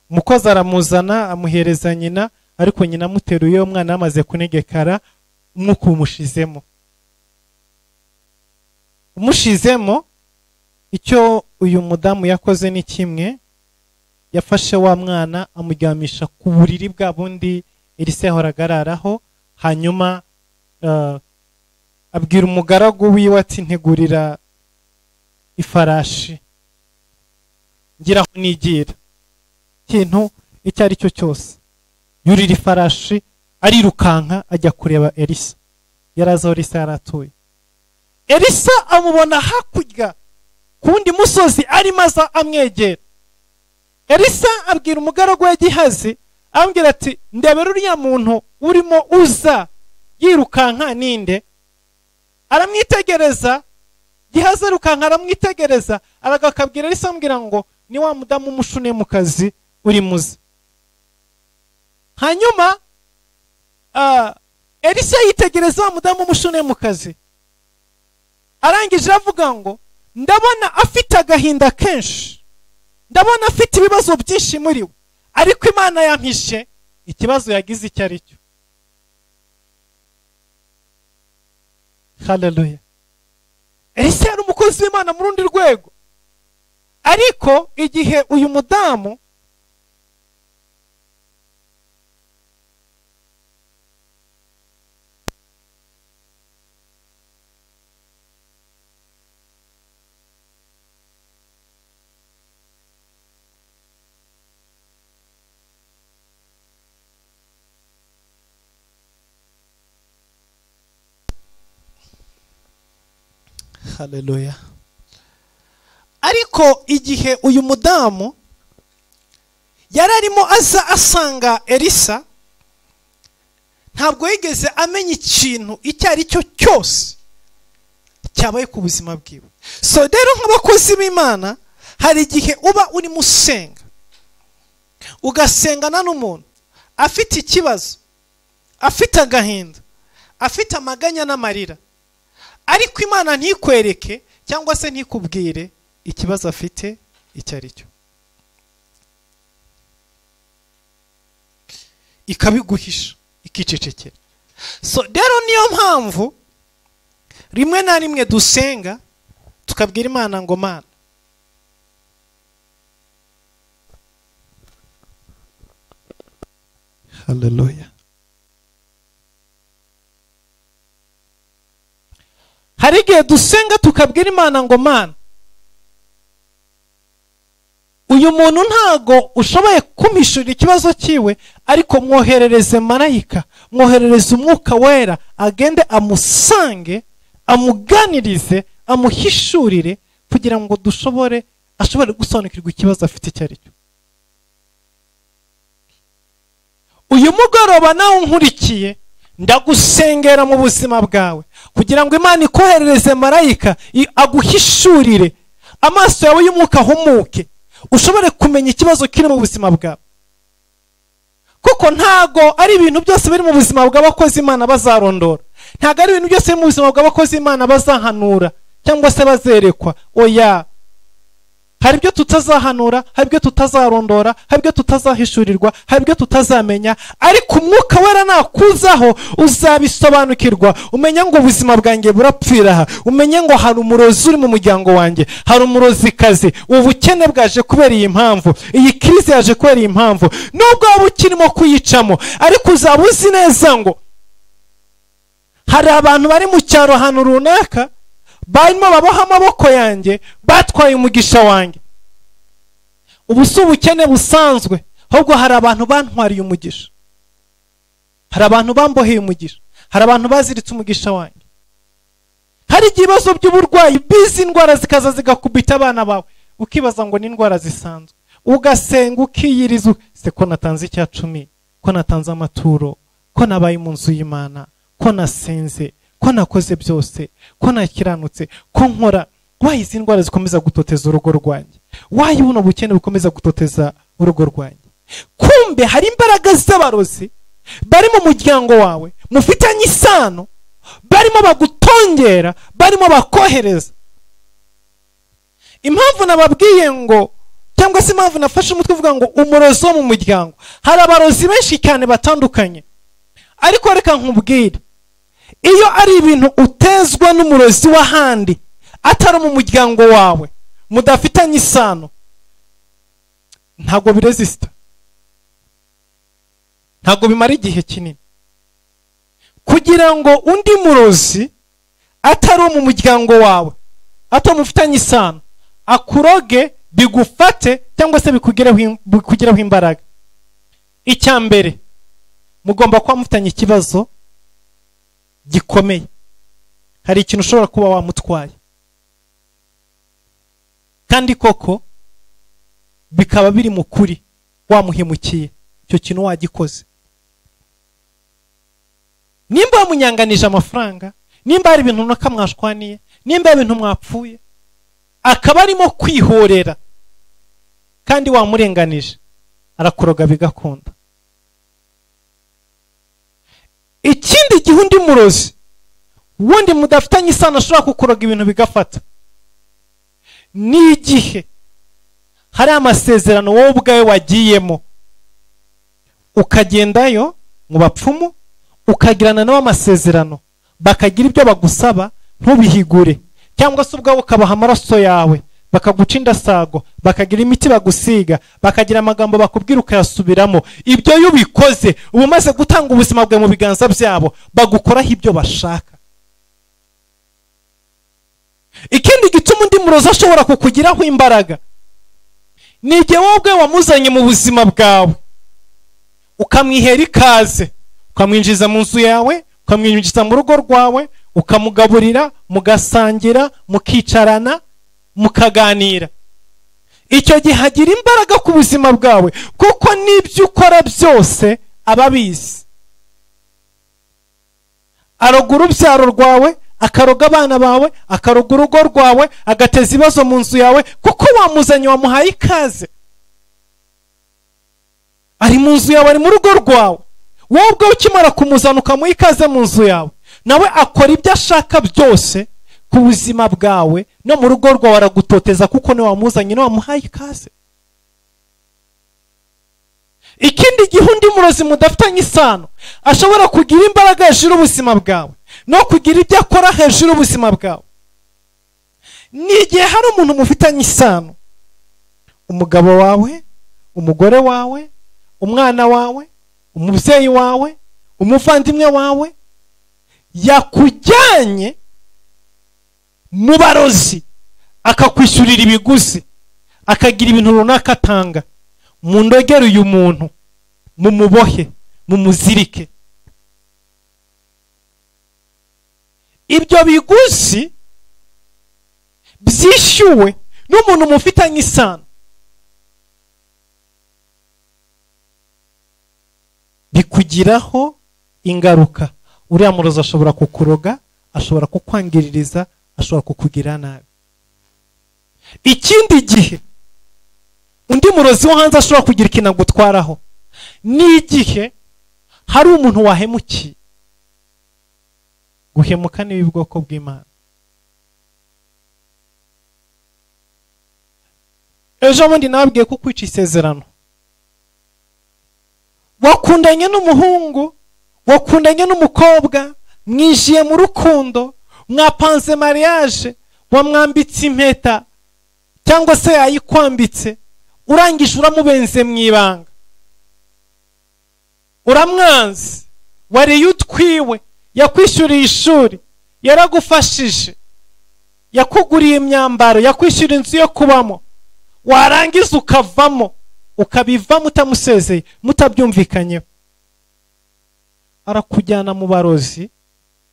Umukozi aramuzana amuhereza nyina, ariko nyina amuteruye umwana amaze kunegekara, umwuka umushizemo. Umushizemo, icyo uyu mudamu yakoze ni kimwe, yafashe wa mwana amuryamisha ku buriri bwa bundi Elisa yahoraga araraho. Hanyuma abwira umugaragu wiwe ati ntegurira ifarashi ngira aho nigira ikintu icyo ari cyo cyose. Yurira ifarashi arirukanka ajya kureba Elisa. Yaraza aho Elisa yaratuye. Elisa amubona hakurya kundi musozi arimo aza amwegera. Elisa abwira umugaragu we Gihazi, ambwira ati ndebera uriya muntu urimo uza yirukanka ninde? Aramwitegereza, Gihazi arukanka aramwitegereza, aragakabwira Elisa ambwira ngo ni wa mudamu w'umushunemukazi uri muzi. Hanyuma Elisa yitegereza wa mudamu w'umushunemukazi, arangije avuga ngo ndabona afite agahinda kenshi, ndabona afite ibibazo byinshi muri we, ariko Imana yampishe ikibazo yagize icyo ari cyo. Haleluya. Elisa yari umukozi w'Imana mu rundi rwego, ariko igihe uyu mudamu Haleluya. Ariko igihe uyu mudamu yari arimo aza asanga Elisa, ntabwo yigeze amenya ikintu icyo ari cyo cyose cyabaye ku buzima bwiwe. So rero nk'abakozi b'Imana, hari igihe uba urimo usenga, ugasengana n'umuntu afite ikibazo, afite agahinda, afite amaganya n'amarira, ariko Imana ntikwereke cyangwa se ntikubwire ikibazo afite icyo ari cyo, ikabiguhisha, ikicecekera. So rero niyo mpamvu rimwe na rimwe dusenga tukabwira Imana ngo Mana, haleluya. Hari igihe dusenga tukabwira Imana ngo Mana, uyu muntu ntago ushoboye kumishurira ikibazo cyiwe, ariko mwoherereze marayika, mwoherereze umwuka wera, agende amusange, amuganirize, amuhishurire, kugira ngo dushobore ashobore gusobanukirwa ikibazo afite icyo ari cyo. Uyu mugoroba nawe unkurikiye, ndagusengera mu buzima bwawe kugira ngo Imana ikoherereze marayika aguhishurire, amaso yawe y'umwuka ahumuke, ushobore kumenya ikibazo kiri mu buzima bwawe. Kuko ntago ari ibintu byose biri mu buzima bw'abakozi Imana bazarondora, ntago ari ibintu byose biri mu buzima bw'abakozi Imana bazahanura cyangwa se bazerekwa. Oya, hari ibyo tutazahanura, hari ibyo tutazarondora, hari ibyo tutazahishurirwa, hari ibyo tutazamenya, ariko umwuka wera nakuzaho uzabisobanukirwa, umenye ngo ubuzima bwanjye burapfira aha, umenye ngo hari umurozi uri mu muryango wanjye, hari umurozikazi, ubukene bwaje kubera iyi mpamvu, iyi krize yaje kubera iyi mpamvu. Nubwo waba ukirimo kuyicamo, ariko uzaba uzi neza ngo hari abantu bari mu cyaro ahantu runaka barimo baboha amaboko yanjye, batwaye umugisha wanjye. Ubu si ubukene busanzwe, ahubwo hari abantu bantwariye umugisha, hari abantu bamboheye umugisha, hari abantu baziritse umugisha wanjye. Hari ibibazo by'uburwayi, bizi indwara zikaza zigakubita abana bawe, ukibaza ngo ni indwara zisanzwe, ugasenga ukiyiriza, se ko natanze icya cumi, ko natanze amaturo, ko nabaye mu nzu y'Imana, ko nasenze, ko nakoze byose, ko nakiranutse, ko nkora, wayi izi ndwara zikomeza gutoteza urugo rwanjye, wayi buno bukene bukomeza gutoteza urugo rwanjye. Kumbe hari imbaraga z'abarozi bari mu muryango wawe mufitanye isano, barimo bagutongera, barimo bakohereza. Impamvu nababwiye ngo, cyangwa se impamvu nafashe umutwe uvuga ngo umurozi wo mu muryango, hari abarozi benshi cyane batandukanye, ariko reka nkubwire, iyo ari ibintu utezwa n'umurozi w'ahandi atari mu muryango wawe mudafitanye isano, ntabwo biresista, ntabwo bimara igihe kinini kugira ngo undi murozi atari mu muryango wawe atamufitanye isano akuroge, bigufate cyangwa se bikugireho imbaraga. Icya mbere, mugomba kuba mufitanye ikibazo gikomeye, hari ikintu ushobora kuba wamutwaye, kandi koko bikaba biri mu kuri, wamuhemukiye, icyo kintu wagikoze. Nimba wamunyanganije amafaranga, nimba hari ibintu runaka mwashwaniye, nimba hari ibintu mwapfuye, akaba arimo kwihorera kandi wamurenganije, arakuroga bigakunda. Ikindi gihe undi murozi wundi mudafitanye isano ashobora kukuroga ibintu bigafata, ni igihe hari amasezerano wowe ubwawe wagiyemo, ukagendayo mu bapfumu ukagirana nabo amasezerano, bakagira ibyo bagusaba ntubihigure, cyangwa se ubwawe ukabaha amaraso yawe bakaguca indasago, bakagira imiti bagusiga, bakagira amagambo bakubwira ukayasubiramo. Ibyo iyo ubikoze uba umaze gutanga ubuzima bwawe mu biganza byabo, bagukoraho ibyo bashaka. Ikindi gituma undi murozi ashobora kukugiraho imbaraga, ni igihe wowe ubwawe wamuzanye mu buzima bwawe, ukamwihera ikaze, ukamwinjiza mu nzu yawe, ukamwinjiza mu rugo rwawe, ukamugaburira, mugasangira, mukicarana, mukaganira. Icyo gihe agira imbaraga ku buzima bwawe, kuko n'ibyo ukora byose aba abizi. Aroga urubyaro rwawe, akaroga abana bawe, akaroga urugo rwawe, agateza ibibazo mu nzu yawe, kuko wamuzanye, wamuhaye ikaze. Ari mu nzu yawe, ari mu rugo rwawe. Wowe ubwawe ukimara kumuzana ukamuha ikaze mu nzu yawe, nawe akora ibyo ashaka byose ku buzima bwawe no mu rugo rwawe, aragutoteza kuko niwe wamuzanye, niwe wamuhaye ikaze. Ikindi gihe undi murozi mudafitanye isano ashobora kugira imbaraga hejuru y'ubuzima bwawe no kugira ibyo akora hejuru y'ubuzima bwawe, ni igihe hari umuntu mufitanye isano, umugabo wawe, umugore wawe, umwana wawe, umubyeyi wawe, umuvandimwe wawe, yakujyanye mu barozi akakwishyurira ibiguzi, akagira ibintu runaka atanga. Mundogere uyu muntu, mumubohe, mumuzirike. Ibyo biguzi byishyuwe n'umuntu mufitanye isano bikugiraho ingaruka. Uriya murozi ashobora kukuroga, ashobora kukwangiririza, ashobora kukugira nabi. Ikindi gihe undi murozi wo hanze ashobora kugira ikintu agutwaraho, ni igihe hari umuntu wahemukiye. Guhemuka ni ubwoko bw'Imana. Ejo bundi nababwiye ko kwica isezerano, wakundanye n'umuhungu, wakundanye n'umukobwa, mwijiye mu rukundo, mwapanze mariage, wamwambitse impeta cyangwa se yayikwambitse, urangije uramubenze mu ibanga, uramwanze, wariye utwiwe, yakwishyuriye ishuri, yaragufashije, yakuguriye imyambaro, yakwishyura inzu yo kubamo, warangiza ukavamo, ukabivamo utamusezeye, mutabyumvikanyeho. Arakujyana mu barozi,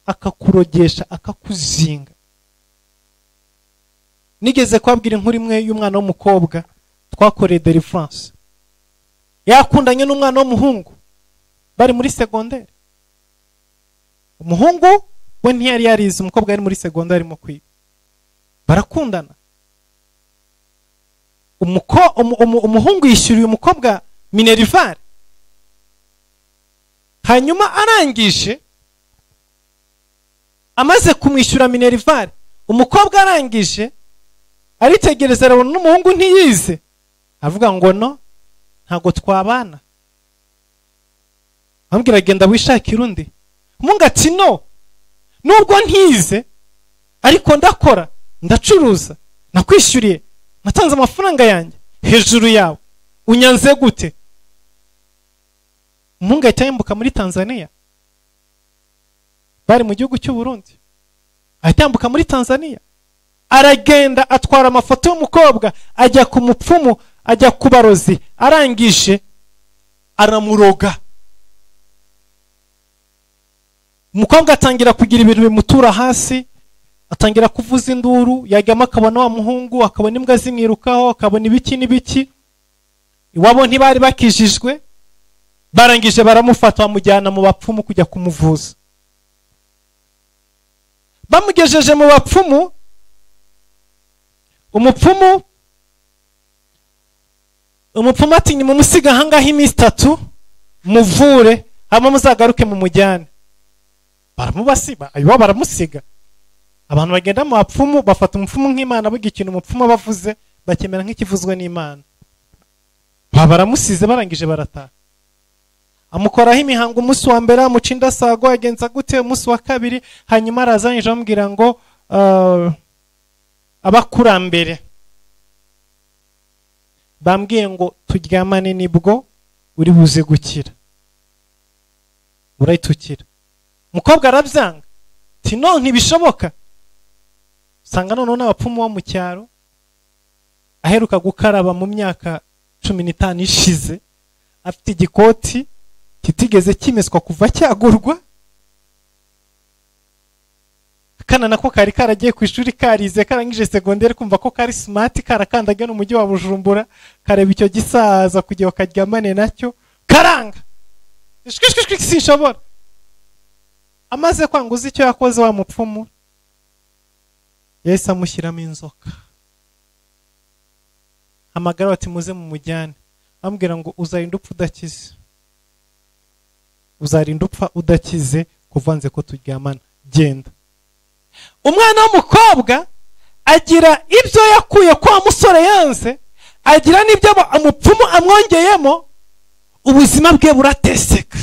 akakurogesha, akakuzinga. Nigeze kwabwira inkuru imwe y'umwana w'umukobwa twakoreye deliverance. Yakundanye n'umwana w'umuhungu bari muri secondaire. Umuhungu we ntiyari yarize, umukobwa yari muri secondaire arimo kwiga. Barakundana. Umuhungu yishyuriye umukobwa minerval. Hanyuma arangije, amaze kumwishyura minerval, umukobwa arangije aritegereza arabona n'umuhungu ntiyize, avuga ngo no, ntago twabana. Ambwira genda wishakira undi. Umuhungu ati no, nubwo ntize ariko ndakora, ndacuruza, nakwishyuriye, natanze amafaranga yanjye hejuru yawe, unyanze gute? Umuhungu ahita yambuka muri Tanzania, bari mu gihugu cy'u Burundi, ahita yambuka muri Tanzania, aragenda atwara amafoto y'umukobwa, ajya ku mupfumu, ajya ku barozi, arangije aramuroga. Umukobwa atangira kugira ibintu bimutura hasi, atangira kuvuza induru, yajyamo akabona wa muhungu, akabona imbwa zimwirukaho, akabona ibiki n'ibiki. Iwabo ntibari bakijijwe, barangije baramufata bamujyana mu bapfumu kujya kumuvuza. Bamugejeje mu bapfumu, umupfumu ati nimumusiga ahangaha iminsi 3 muvure, hanyuma muzagaruke mumujyane. Baramubasiba, ayo baramusiga. Abantu bagenda mu bapfumu bafata umupfumu nk'Imana, buga ikintu umupfumu bavuze bakemera nk'ikivuzwe n'Imana. Baramusize barangije barataha. Amukoraho imihango umunsi wa mbere, amuca indasago, agenza gute umunsi wa kabiri, hanyuma arazanije amubwira ngo abakurambere bambwiye ngo turyamane nibwo uri buze gukira, urayitukira. Umukobwa arabyanga ati no ntibishoboka. Usanga noneho n'abapfumu bo mu cyaro aheruka gukaraba mu myaka 15 ishize, afite igikoti kitigeze kimeswa kuva cyagurwa, kana nako kari karagiye ku ishuri karize karangije secondaire, kumva ko kari smart, karakandaga no mujyi wa Bujumbura, kareba icyo gisaza kugira bakaryamane nacyo, karanga ishwishwishwi sinshobora. Amaze kwanguza icyo yakoze wa mupfumu, yahise amushyiramo inzoka. Hamagara bati muze mumujyane, ambwira ngo uzarinda upfa udakize, uzarinda upfa udakize kuvanze ko turyamana, genda. Umwana w'umukobwa agira ibyo yakuye kwa musore yanze, agira n'ibyo umupfumu amwongeyemo, ubuzima bwe burateseka.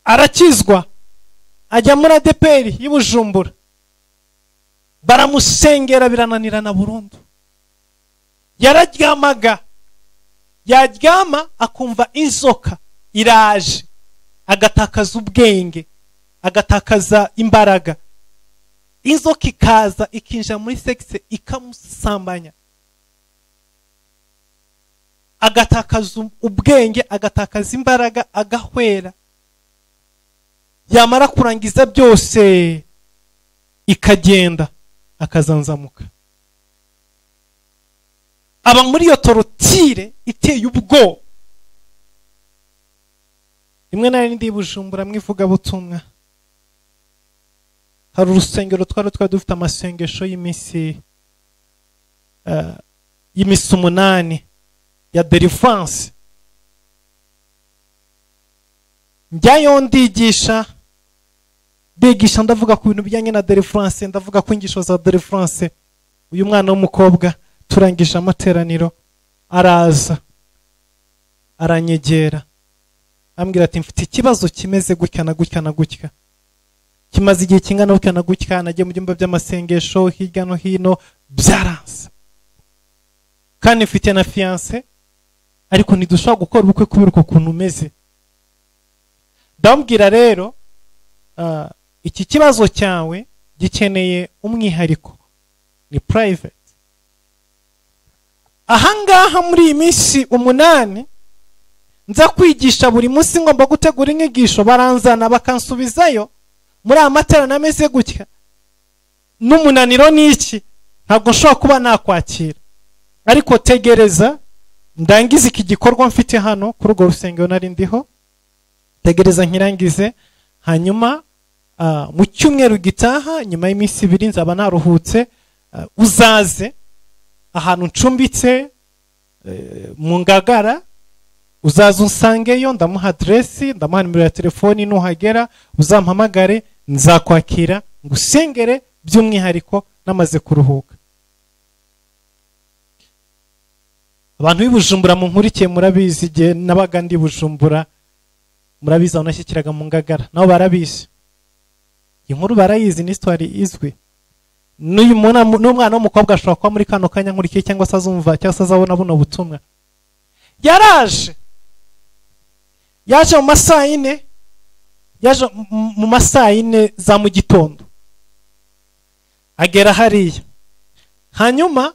Arakizwa, ajya muri ADPR y'Ibujumbura, baramusengera birananirana burundu. Yararyamaga, yaryama akumva inzoka iraje, agatakaza ubwenge, agatakaza imbaraga. Inzoka ikaza ikinjira muri sexe ikamusambanya, agatakaza ubwenge, agatakaza imbaraga, agahwera. Yamara kurangiza byose ikagenda, akazanzamuka. Aba muri iyo torotire iteye ubwoba. Rimwe na rimwe ndi Bujumbura mwivuga butumwa, hari urusengero twari dufite amasengesho y'iminsi 8 ya deliverance. Njyayo ndigisha ndavuga ku bintu bijyanye na deliverance, ndavuga ku ingisho za deliverance. Uyu mwana w'umukobwa turangije amateraniro araza aranyegera, ambwira ati mfite ikibazo kimeze gutya na gutya na gutya, kimaze igihe kingana gutya na gutya, nagiye mu byumba by'amasengesho hirya no hino byaranze, kandi mfite na fiance, ariko ntidushobora gukora ubukwe kubera uko kuntu umeze. Ndamubwira rero iki kibazo cyawe gikeneye umwihariko, ni private. Ahangaha muri iyi minsi 8 nza kwigisha buri munsi, ngomba gutegura inyigisho, baranzana bakansubizayo muri aya materaniro ameze gutya, n'umunaniro n'iki, ntabwo nshobora kuba nakwakira. Ariko tegereza ndangize iki gikorwa mfite hano kuri urwo rusengero nari ndiho, tegereza nkirangize, hanyuma mu cyumweru gitaha nyuma y'iminsi 2 nzaba naruhutse, uzaze ahantu ncumbitse mu Ngagara, uzaza unsangeyo, ndamuha adresi, ndamuha nimero ya telefoni, nuhagera uzampamagare, nzakwakira ngusengere by'umwihariko namaze kuruhuka. Abantu b'i Bujumbura munkurikiye murabizi, igihe nabaga ndi Bujumbura murabizi aho nashyikiraga mu Ngagara, nabo barabizi inkuru, barayizi, ni histoire izwi. N'uyu n'umwana w'umukobwa ashobora kuba muri kano kanya nkurikiye, cyangwa se azumva, cyangwa se azabona buno butumwa. Yaraje, yaje mu masaha 4, yaje mu masaha 4 za mu gitondo, agera hariya. Hanyuma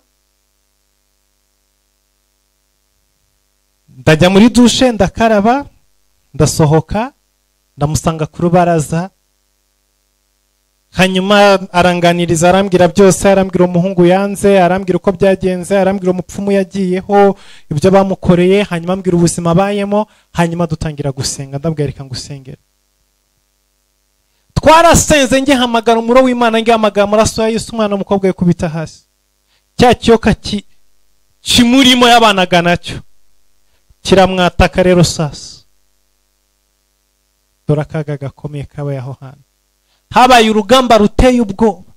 ndajya muri dushe ndakaraba, ndasohoka, ndamusanga ku rubaraza. Hanyuma aranganiriza, arambwira byose, arambwira umuhungu yanze, arambwira uko byagenze, arambwira umupfumu yagiyeho, ibyo bamukoreye, hanyuma ambwira ubuzima abayemo. Hanyuma dutangira gusenga, ndabwira reka ngusengere. Twarasenze, ngihamagara umuro w'Imana, ngihamagara amaraso ya Yesu, umwana w'umukobwa yikubita hasi, cya kiyoka kimurimo yabanaga nacyo kiramwataka. Rero sasa Dore akaga gakomeye kabaye aho hantu. Habaye urugamba ruteye ubwoba.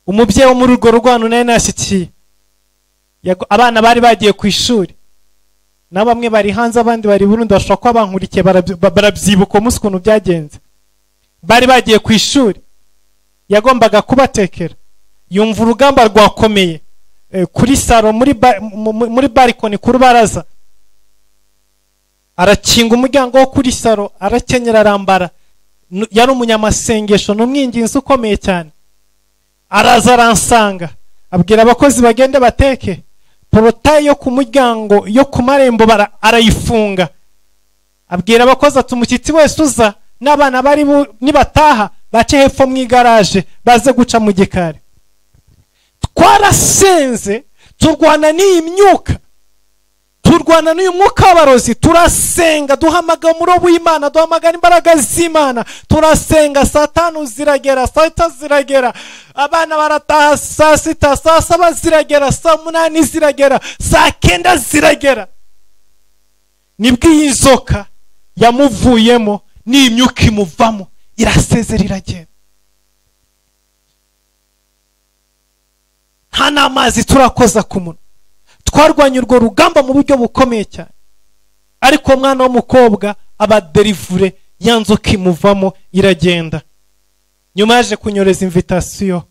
Umubyeyi wo muri urwo rwano nawe nashyikiye, abana bari bagiye ku ishuri, na bamwe bari hanze abandi bari Burundi, bashobora kuba bankurikiye barabyibuka umunsi ukuntu byagenze. Bari bagiye ku ishuri, yagombaga kubatekera, yumva urugamba rwakomeye kuri saro muri barikoni ku rubaraza. Arakinga umuryango wo kuri saro, arakenyera, arambara. Yari umunyamasengesho n'umwinginzi ukomeye cyane. Araza aransanga, abwira abakozi bagende bateke. Porotayi yo ku muryango yo ku marembo arayifunga. Abwira abakozi ati umushyitsi wese uza n'abana bari nibataha bace hepfo mu igaraje baze guca mu gikari. Twarasenze, turwana n'iyi myuka, turwana n'uyu mwuka w'abarozi, turasenga, duhamagara umurobo w'Imana, duhamagara imbaraga z'Imana, turasenga. Saa 5 ziragera, saa 6 ziragera, abana barataha saa 6, saa 7 ziragera, saa 8 ziragera, saa 9 ziragera. Nibwo iyi nzoka yamuvuyemo n'imyuka imuvamo, irasezera iragenda. Nta n'amazi turakoza ku munwa. Twarwanye urwo rugamba mu buryo bukomeye cyane. Ariko umwana w'umukobwa aba derivure, ya nzoka imuvamo iragenda. Nyuma yaje kunyoreza invitation,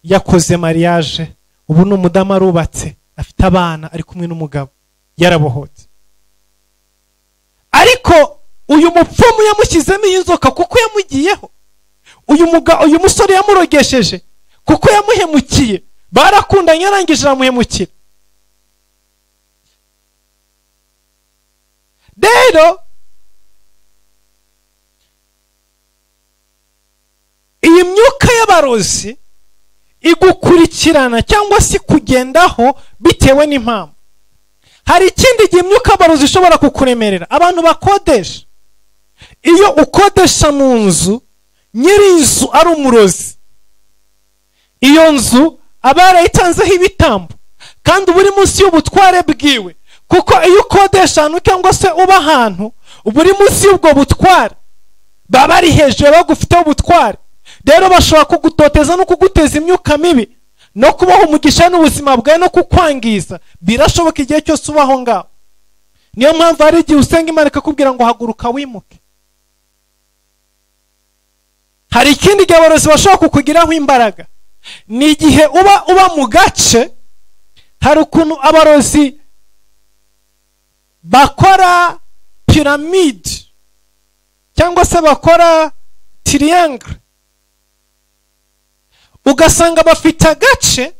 yakoze mariage, ubu ni umudamu arubatse, afite abana, ari kumwe n'umugabo, yarabohotse. Ariko uyu mupfumu yamushyizemo iyi nzoka kuko yamugiyeho. Uyu musore yamurogesheje kuko yamuhemukiye. Barakundanye arangije aramuhemukira. Rero iyi myuka y'abarozi igukurikirana cyangwa se kugendaho bitewe n'impamvu. Hari ikindi gihe imyuka y'abarozi ishobora kukuremerera. Abantu bakodesha, iyo ukodesha mu nzu nyiri inzu ari umurozi, iyo nzu aba yarayitanzeho ibitambo kandi uba uri munsi y'ubutware bwiwe. Kuko iyo ukodesha ahantu cyangwa se uba ahantu, uba uri munsi y'ubwo butware, baba bari hejuru bagufiteho ubutware. Rero bashobora kugutoteza no kuguteza imyuka mibi no kubaho umugisha n'ubuzima bwawe no kukwangiza. Birashoboka igihe cyose ubaho ngaho. Niyo mpamvu hari igihe usenga Imana ikakubwira ngo haguruka wimuke. Hari ikindi gihe abarozi bashobora kukugiraho imbaraga, ni igihe uba mu gace. Hari ukuntu abarozi bakora piramide cyangwa se bakora triangle, ugasanga bafite agace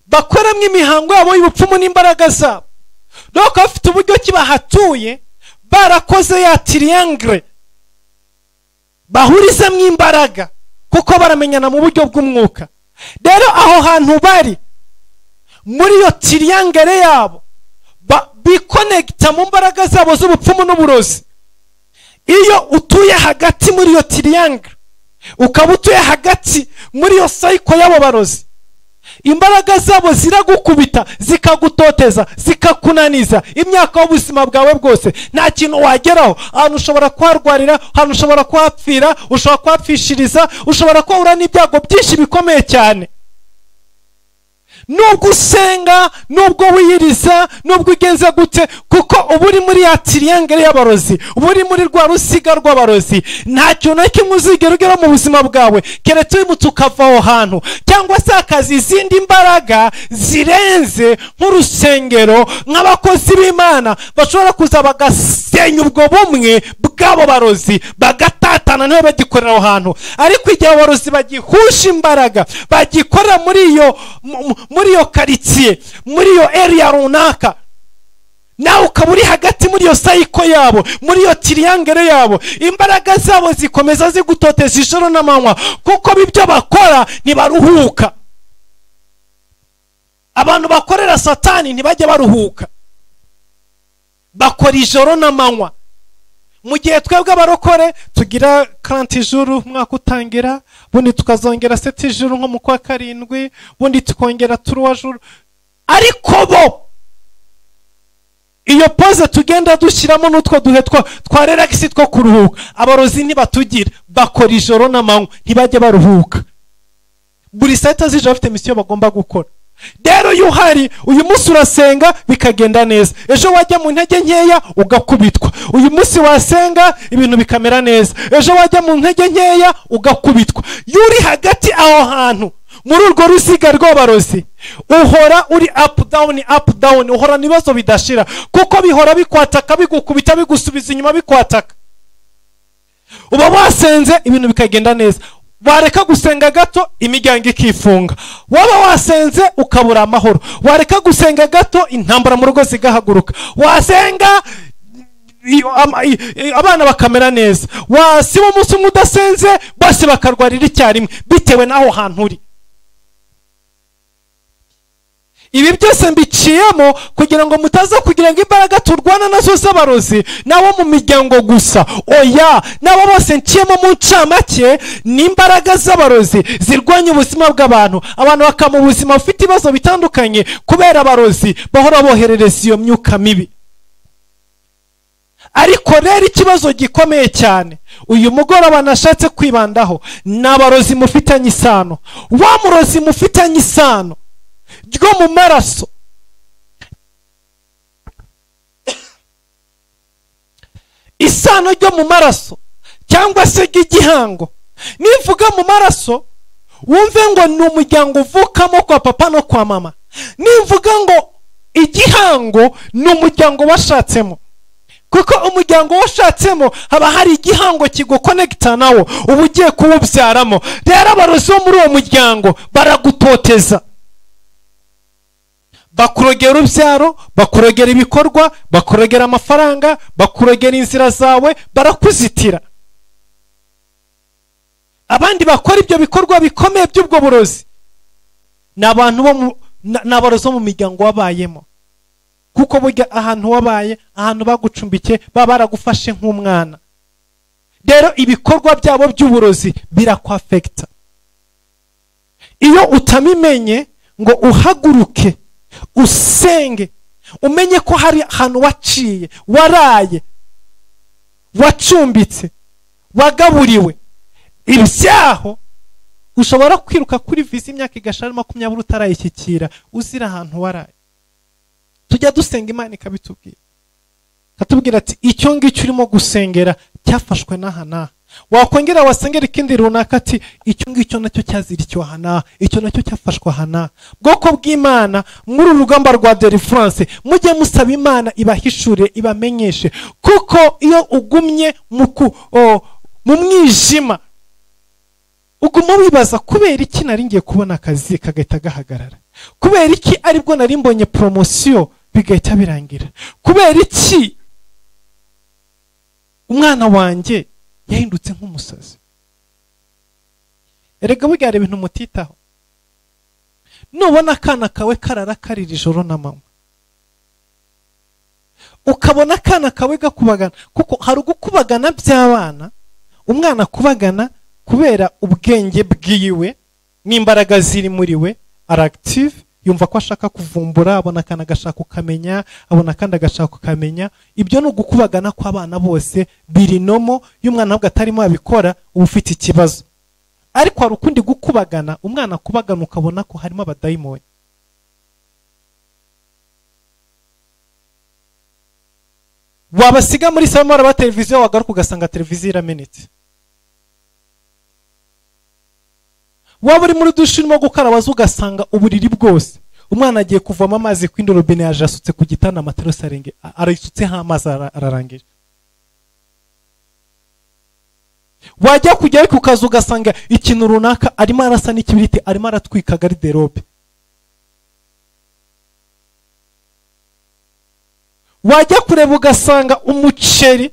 bakoramo imihango yabo y'ubupfumu n'imbaraga zabo. Donc bafite uburyo ki bahatuye, barakoze ya triangle bahurizamo imbaraga, kuko baramenyana mu buryo bw'umwuka. Rero aho hantu bari muri iyo triangle yabo, bikonekita mu mbaraga zabo z'ubupfumu n'uburozi. Iyo utuye hagati muri iyo triangle, ukaba utuye hagati muri iyo sayiko y'abo barozi, imbaraga zabo ziragukubita, zikagutoteza, zikakunaniza imyaka y'ubuzima bwawe bwose. Nta kintu wageraho. Ahantu ushobora kuharwarira, ahantu ushobora kuhapfira, ushobora kuhapfishiriza, ushobora kuhura n'ibyago byinshi bikomeye cyane. Nubwo usenga, nubwo wiyiriza, nubwo ugenza gute, kuko uba uri muri ya triangle y'abarozi, uba uri muri rwa rusiga rw'abarozi. Nta kintu na kimwe uzigera ugera mu buzima bwawe keretse wimutse ukava aho hantu, cyangwa se hakaza izindi mbaraga zirenze nk'urusengero, nk'abakozi b'Imana bashobora kuza bagasenya ubwo bumwe bw'abo barozi, bagatatana niba bagikorera aho hantu. Ariko igihe abarozi bagihuje imbaraga, bagikorera muri iyo karitsiye, muri iyo area runaka, nawe ukaba uri hagati muri iyo sayiko yabo, muri iyo triangle yabo, imbaraga zabo zikomeza zigutoteza ijoro n'amanywa, kuko ibyo bakora ntibaruhuka. Abantu bakorera Satani ntibajya baruhuka, bakora ijoro n'amanywa. Mu gihe twebwe abarokore tugira 40 ijuru umwaka utangira, bundi tukazongera 7 ijuru nko mu kwa 7, bundi tukongera 3 juru. Ariko bo Iyo pause tugenda dushyiramo n'utwo duhe twa relax two kuruhuka, abarozi ntibatugira, bakora ijoro n'amanywa, ntibajya baruhuka. Buri saa sita z'ijoro bafite misiyo bagomba gukora. Rero iyo uhari, uyu munsi urasenga bikagenda neza, ejo wajya mu ntege nkeya ugakubitwa. Uyu munsi wasenga ibintu bikamera neza, ejo wajya mu ntege nkeya ugakubitwa. Iyo uri hagati aho hantu muri urwo ruziga rw'abarozi, uhora uri up down up down, uhora n'ibibazo bidashira, kuko bihora bikwataka, bigukubita, bigusubiza inyuma, bikwataka. Uba wasenze ibintu bikagenda neza, wareka gusenga gato imiryango ikifunga, waba wasenze ukabura amahoro, wareka gusenga gato intambara mu rugo zigahaguruka, wasenga abana bakamera neza, wasiba umunsi umwe udasenze bose bakarwarira icyarimwe, bitewe n'aho hantu uri. Ibi byose mbiciyemo kugira ngo mutaza kugira ngo imbaraga turwana nazo z'abarozi nabo mu miryango gusa. Oya, nabo bose nciyemo mu ncamake ni imbaraga z'abarozi zirwanya ubuzima bw'abantu, abantu bakaba mu buzima bufite ibibazo bitandukanye kubera abarozi bahora boherereza iyo myuka mibi. Ariko rero ikibazo gikomeye cyane uyu mugoroba nashatse kwibandaho ni abarozi mufitanye isano. Wa murozi mufitanye isano ryo mu maraso, isano ryo mu maraso cyangwa se ry'igihango. Nivuga mu maraso wumve ngo ni umuryango uvukamo kwa papa no kwa mama. Nivuga ngo igihango ni umuryango washatsemo, kuko umuryango washatsemo haba hari igihango kigukonekita nawo, uba ugiye kuwubyaramo. Rero abarozi bo muri uwo muryango baragutoteza, bakurogera urubyaro, bakurogera ibikorwa, bakurogera amafaranga, bakurogera inzira zawe, barakuzitira. Abandi bakora ibyo bikorwa bikomeye by'ubwo burozi ni abantu bo n'abarozi bo mu miryango wabayemo, kuko burya ahantu wabaye, ahantu bagucumbikiye, baba baragufashe nk'umwana. Rero ibikorwa byabo by'uburozi birakwafekita. Iyo utamimenye ngo uhaguruke usenge, umenye ko hari ahantu waciye, waraye, wacumbitse, wagaburiwe, ibyaho ushobora kwiruka kuri visa imyaka igashara 20 utarayishyikira, uzira ahantu waraye. Tujya dusenga Imana ikabitubwira, katubwira ati icyo ngicyo urimo gusengera cyafashwe n'aha n'aha. Wakongera wasengera ikindi runaka ati icyo ngicyo nacyo cyazirikiwe aha n'aha, icyo nacyo cyafashwe aha n'aha. Bwoko bw'Imana, muri uru rugamba rwa deliverance mujye musaba Imana ibahishure, ibamenyeshe, kuko iyo ugumye mu mwijima uguma wibaza kubera iki nari ngiye kubona akazi kagahita gahagarara, kubera iki aribwo nari mbonye promotion bigahita birangira, kubera iki umwana wanjye yahindutse nk'umusazi. Erega burya hari ibintu mutitaho. Nubona akana kawe karara karira ijoro n'amanywa, ukabona akana kawe gakubagana, kuko hari ugukubagana by'abana, umwana akubagana kubera ubwenge bwiwe n'imbaraga ziri muri we, aractive, yumva ko ashaka kuvumbura, abona akana agashaka ukamenya, abona akandi agashaka ukamenya. Ibyo ni ugukubagana kw'abana bose, birinomo. Iyo umwana ntabwo atarimo abikora uba ufite ikibazo. Ariko hari ukundi gukubagana, umwana akubagana ukabona ko harimo abadayimoni. Wabasiga muri salo bareba televiziyo, wagaruka ugasanga televiziyo iramenetse. Waba uri muri dushe urimo gukaraba ugasanga uburiri bwose, umwana agiye kuvoma amazi ku robine yaje asutse ku gitanda, amaterosi arenge arayisutseho amazi ararangije. Wajya kujya ku kazi ugasanga ikintu runaka arimo arasa n'ikibiriti, arimo aratwika garderobe. Wajya kureba ugasanga umuceri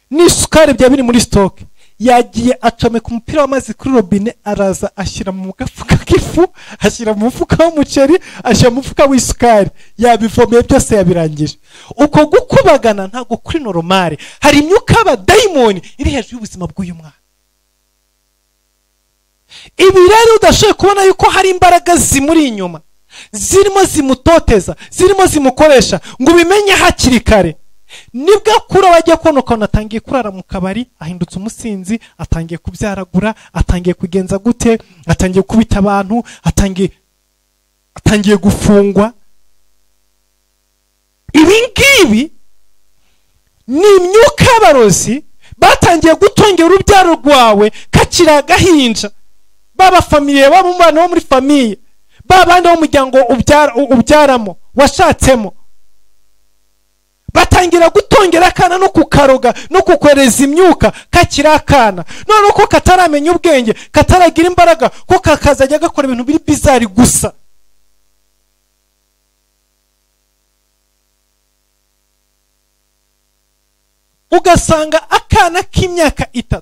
n'isukari bya biri muri stock, yagiye acomeka umupira w'amazi kuri robine, araza ashyira mu gafuka k'ifu, ashyira mu mufuka w'umuceri, ashyira mu mufuka w'isukari, yabivomeye byose yabirangije. Uko gukubagana ntabwo kuri normale, hari imyuka y'abadayimoni iri hejuru y'ubuzima bw'uyu mwana. Ibi rero udashoboye kubona yuko hari imbaraga zimuri inyuma, zirimo zimutoteza, zirimo zimukoresha, ngo ubimenye hakiri kare. Nibwo akura wajya kubona ukuntu atangiye kurara mu kabari, ahindutse umusinzi, atangiye kubyaragura, atangiye kugenza gute, atangiye kubita abantu, atangiye gufungwa. Ibi ngibi ni imyuka y'abarozi batangiye gutongera urubyaro rwawe kakiri agahinja. Baba familiye, baba umwana wo muri famiye, babandi bo muryango ubyaramo washatsemo, batangira gutongera akana no kukaroga no kukwereza imyuka kakiri akana. None ko kataramenya ubwenge, kataragira imbaraga, ko kakazajya gakora ibintu biri bizarre gusa. Ugasanga akana k'imyaka 3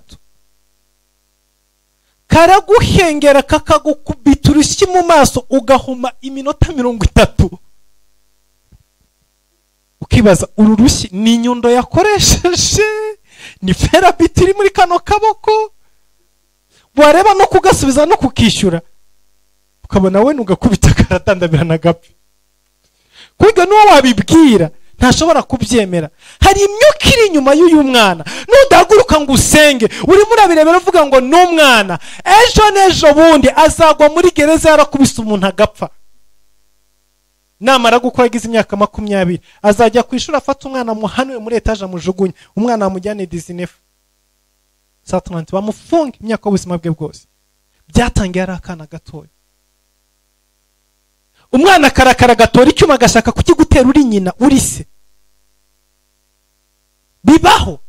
karaguhengera kakagukubita urushyi mu maso, ugahuma iminota 30. Ukibaza uru rushyi ni inyundo yakoresheje, ni ferabiti iri muri kano kaboko? Wareba no kugasubiza no kukishyura, ukabona we nugakubita karatandabirana gapfa. Kwiga n'uwo wabibwira ntashobora kubyemera. Hari imyuka iri inyuma y'uyu mwana. Nudahaguruka ngo usenge, urimo urabirebera uvuga ngo ni umwana, ejo n'ejo bundi azagwa muri gereza yarakubise umuntu agapfa. Namara gukora agize imyaka 20, azajya ku ishuri afata umwana amuhanure muri etaje amujugunye, umwana amujyane Disney Satlanti, bamufunge imyaka y'ubuzima bwe bwose. Byatangiye ari akana gatoya. Umwana akarakara gatora icyuma agashaka kukigutera uri nyina uri se. Bibaho.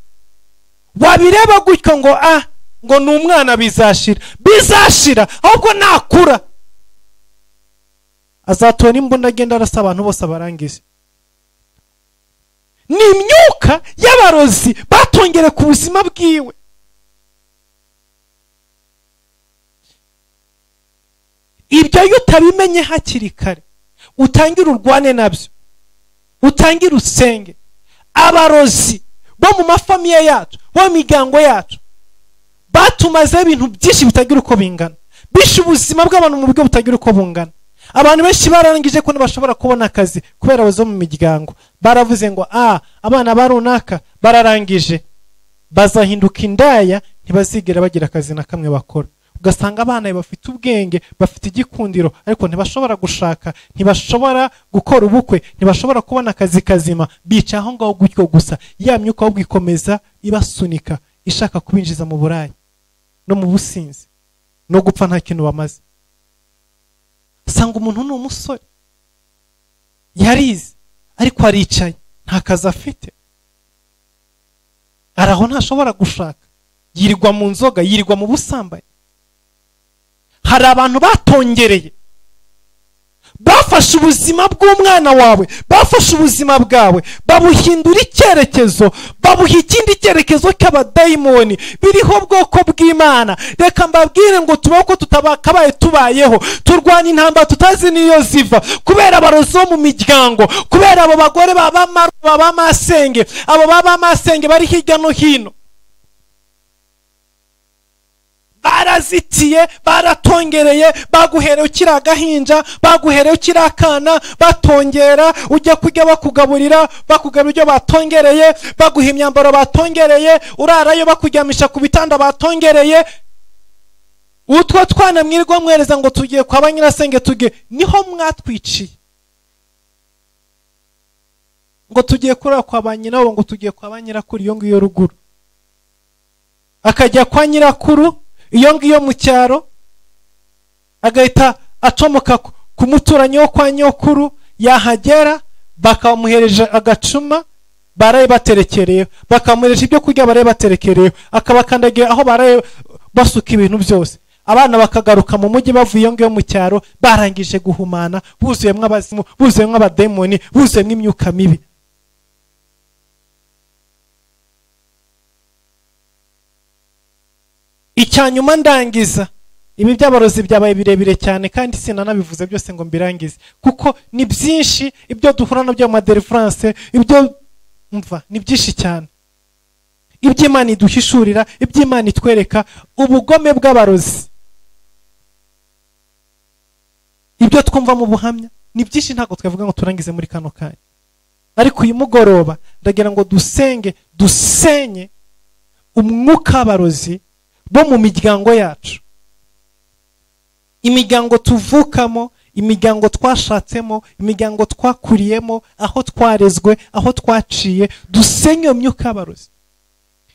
Wabireba gutyo ngo ngo ni umwana bizashira. Bizashira ahubwo nakura azatora imbunda agenda arasa abantu bose abarangize. Ni imyuka y'abarozi batongere ku buzima bwiwe. Ibyo iyo utabimenye hakiri kare, utangira urwane nabyo, utangira usenge. Abarozi bo mu mafamiye yacu, bo mu miryango yacu, batumaze ibintu byinshi bitagira uko bingana, bishe ubuzima bw'abantu mu buryo butagira uko bungana. Abantu benshi bararangije ko ntibashobora kubona akazi kubera abazo mu miryango. Baravuze ngo abana ba runaka bararangije, bazahinduka indaya, ntibazigera bagira akazi na kamwe bakora. Ugasanga abana bafite ubwenge, bafite igikundiro, ariko ntibashobora gushaka, ntibashobora gukora ubukwe, ntibashobora kubona akazi kazima, bica aho ngaho gutyo gusa. Ya myuka ahubwo ikomeza ibasunika, ishaka kubinjiza mu burayi no mu businzi no gupfa nta kintu bamaze. Sanga umuntu ni umusore yarize, ariko aricaye nta kazi afite, araho ntashobora gushaka, yirirwa mu nzoga, yirirwa mu busambanyi. Hari abantu batongereye, bafashe ubuzima bw'umwana wawe, bafashe ubuzima bwawe, babuhindura icyerekezo, babuha ikindi cyerekezo cy'abadayimoni biriho bwoko bw'Imana. Reka mbabwire ngo tubaho ko tutabakabaye tubayeho, turwana intambara tutazi niyo ziva, kubera abarozi bo mu miryango, kubera abo bagore baba masenge, abo baba masenge bari hirya no hino. Barazitiye, baratongereye, baguhereye ukiri agahinja, baguhereye ukiri akana, batongera, ujya kujya bakugaburira, bakugaburira ibyo batongereye, baguha imyambaro batongereye, urarayo bakuryamisha ku bitanda batongereye. Utwo twana mwirirwa mwereza ngo tugiye kwa banyirasenge tugiye, niho mwatwiciye. Ngo tugiye kurara kwa banyina, ngo tugiye kwa banyirakuru iyo ngiyo ruguru. Akajya kwa nyirakuru iyo ngiyo mu cyaro, agahita acomoka ku muturanyi wo kwa nyokuru, yahagera bakamuhereje agacuma baraye baterekereyeho, bakamuhereje ibyo kurya baraye baterekereyeho, akabakandagira aho baraye basuka ibintu byose. Abana bakagaruka mu mujyi bavuye iyo ngiyo mu cyaro barangije guhumana, buzuyemo abazimu, buzuyemo abademoni, buzuyemo imyuka mibi. Icyanyuma ndangiza, ibi by'abarozi byabaye birebire cyane kandi sinanabivuze byose ngo mbirangize, kuko ni byinshi ibyo duhura nabyo mu deliverance, ibyo mva ni byinshi cyane. Iby'Imana iduhishurira, iby'Imana itwereka ubugome bw'abarozi. Ibyo twumva mu buhamya ni byinshi, ntabwo twavuga ngo turangize muri kano kanya. Ariko uyu mugoroba ndagira ngo dusenge, dusenye umwuka w'abarozi bo mu miryango yacu, imiryango tuvukamo, imiryango twashatsemo, imiryango twakuriyemo, aho twarezwe, aho twaciye. Dusenye iyo myuka y'abarozi.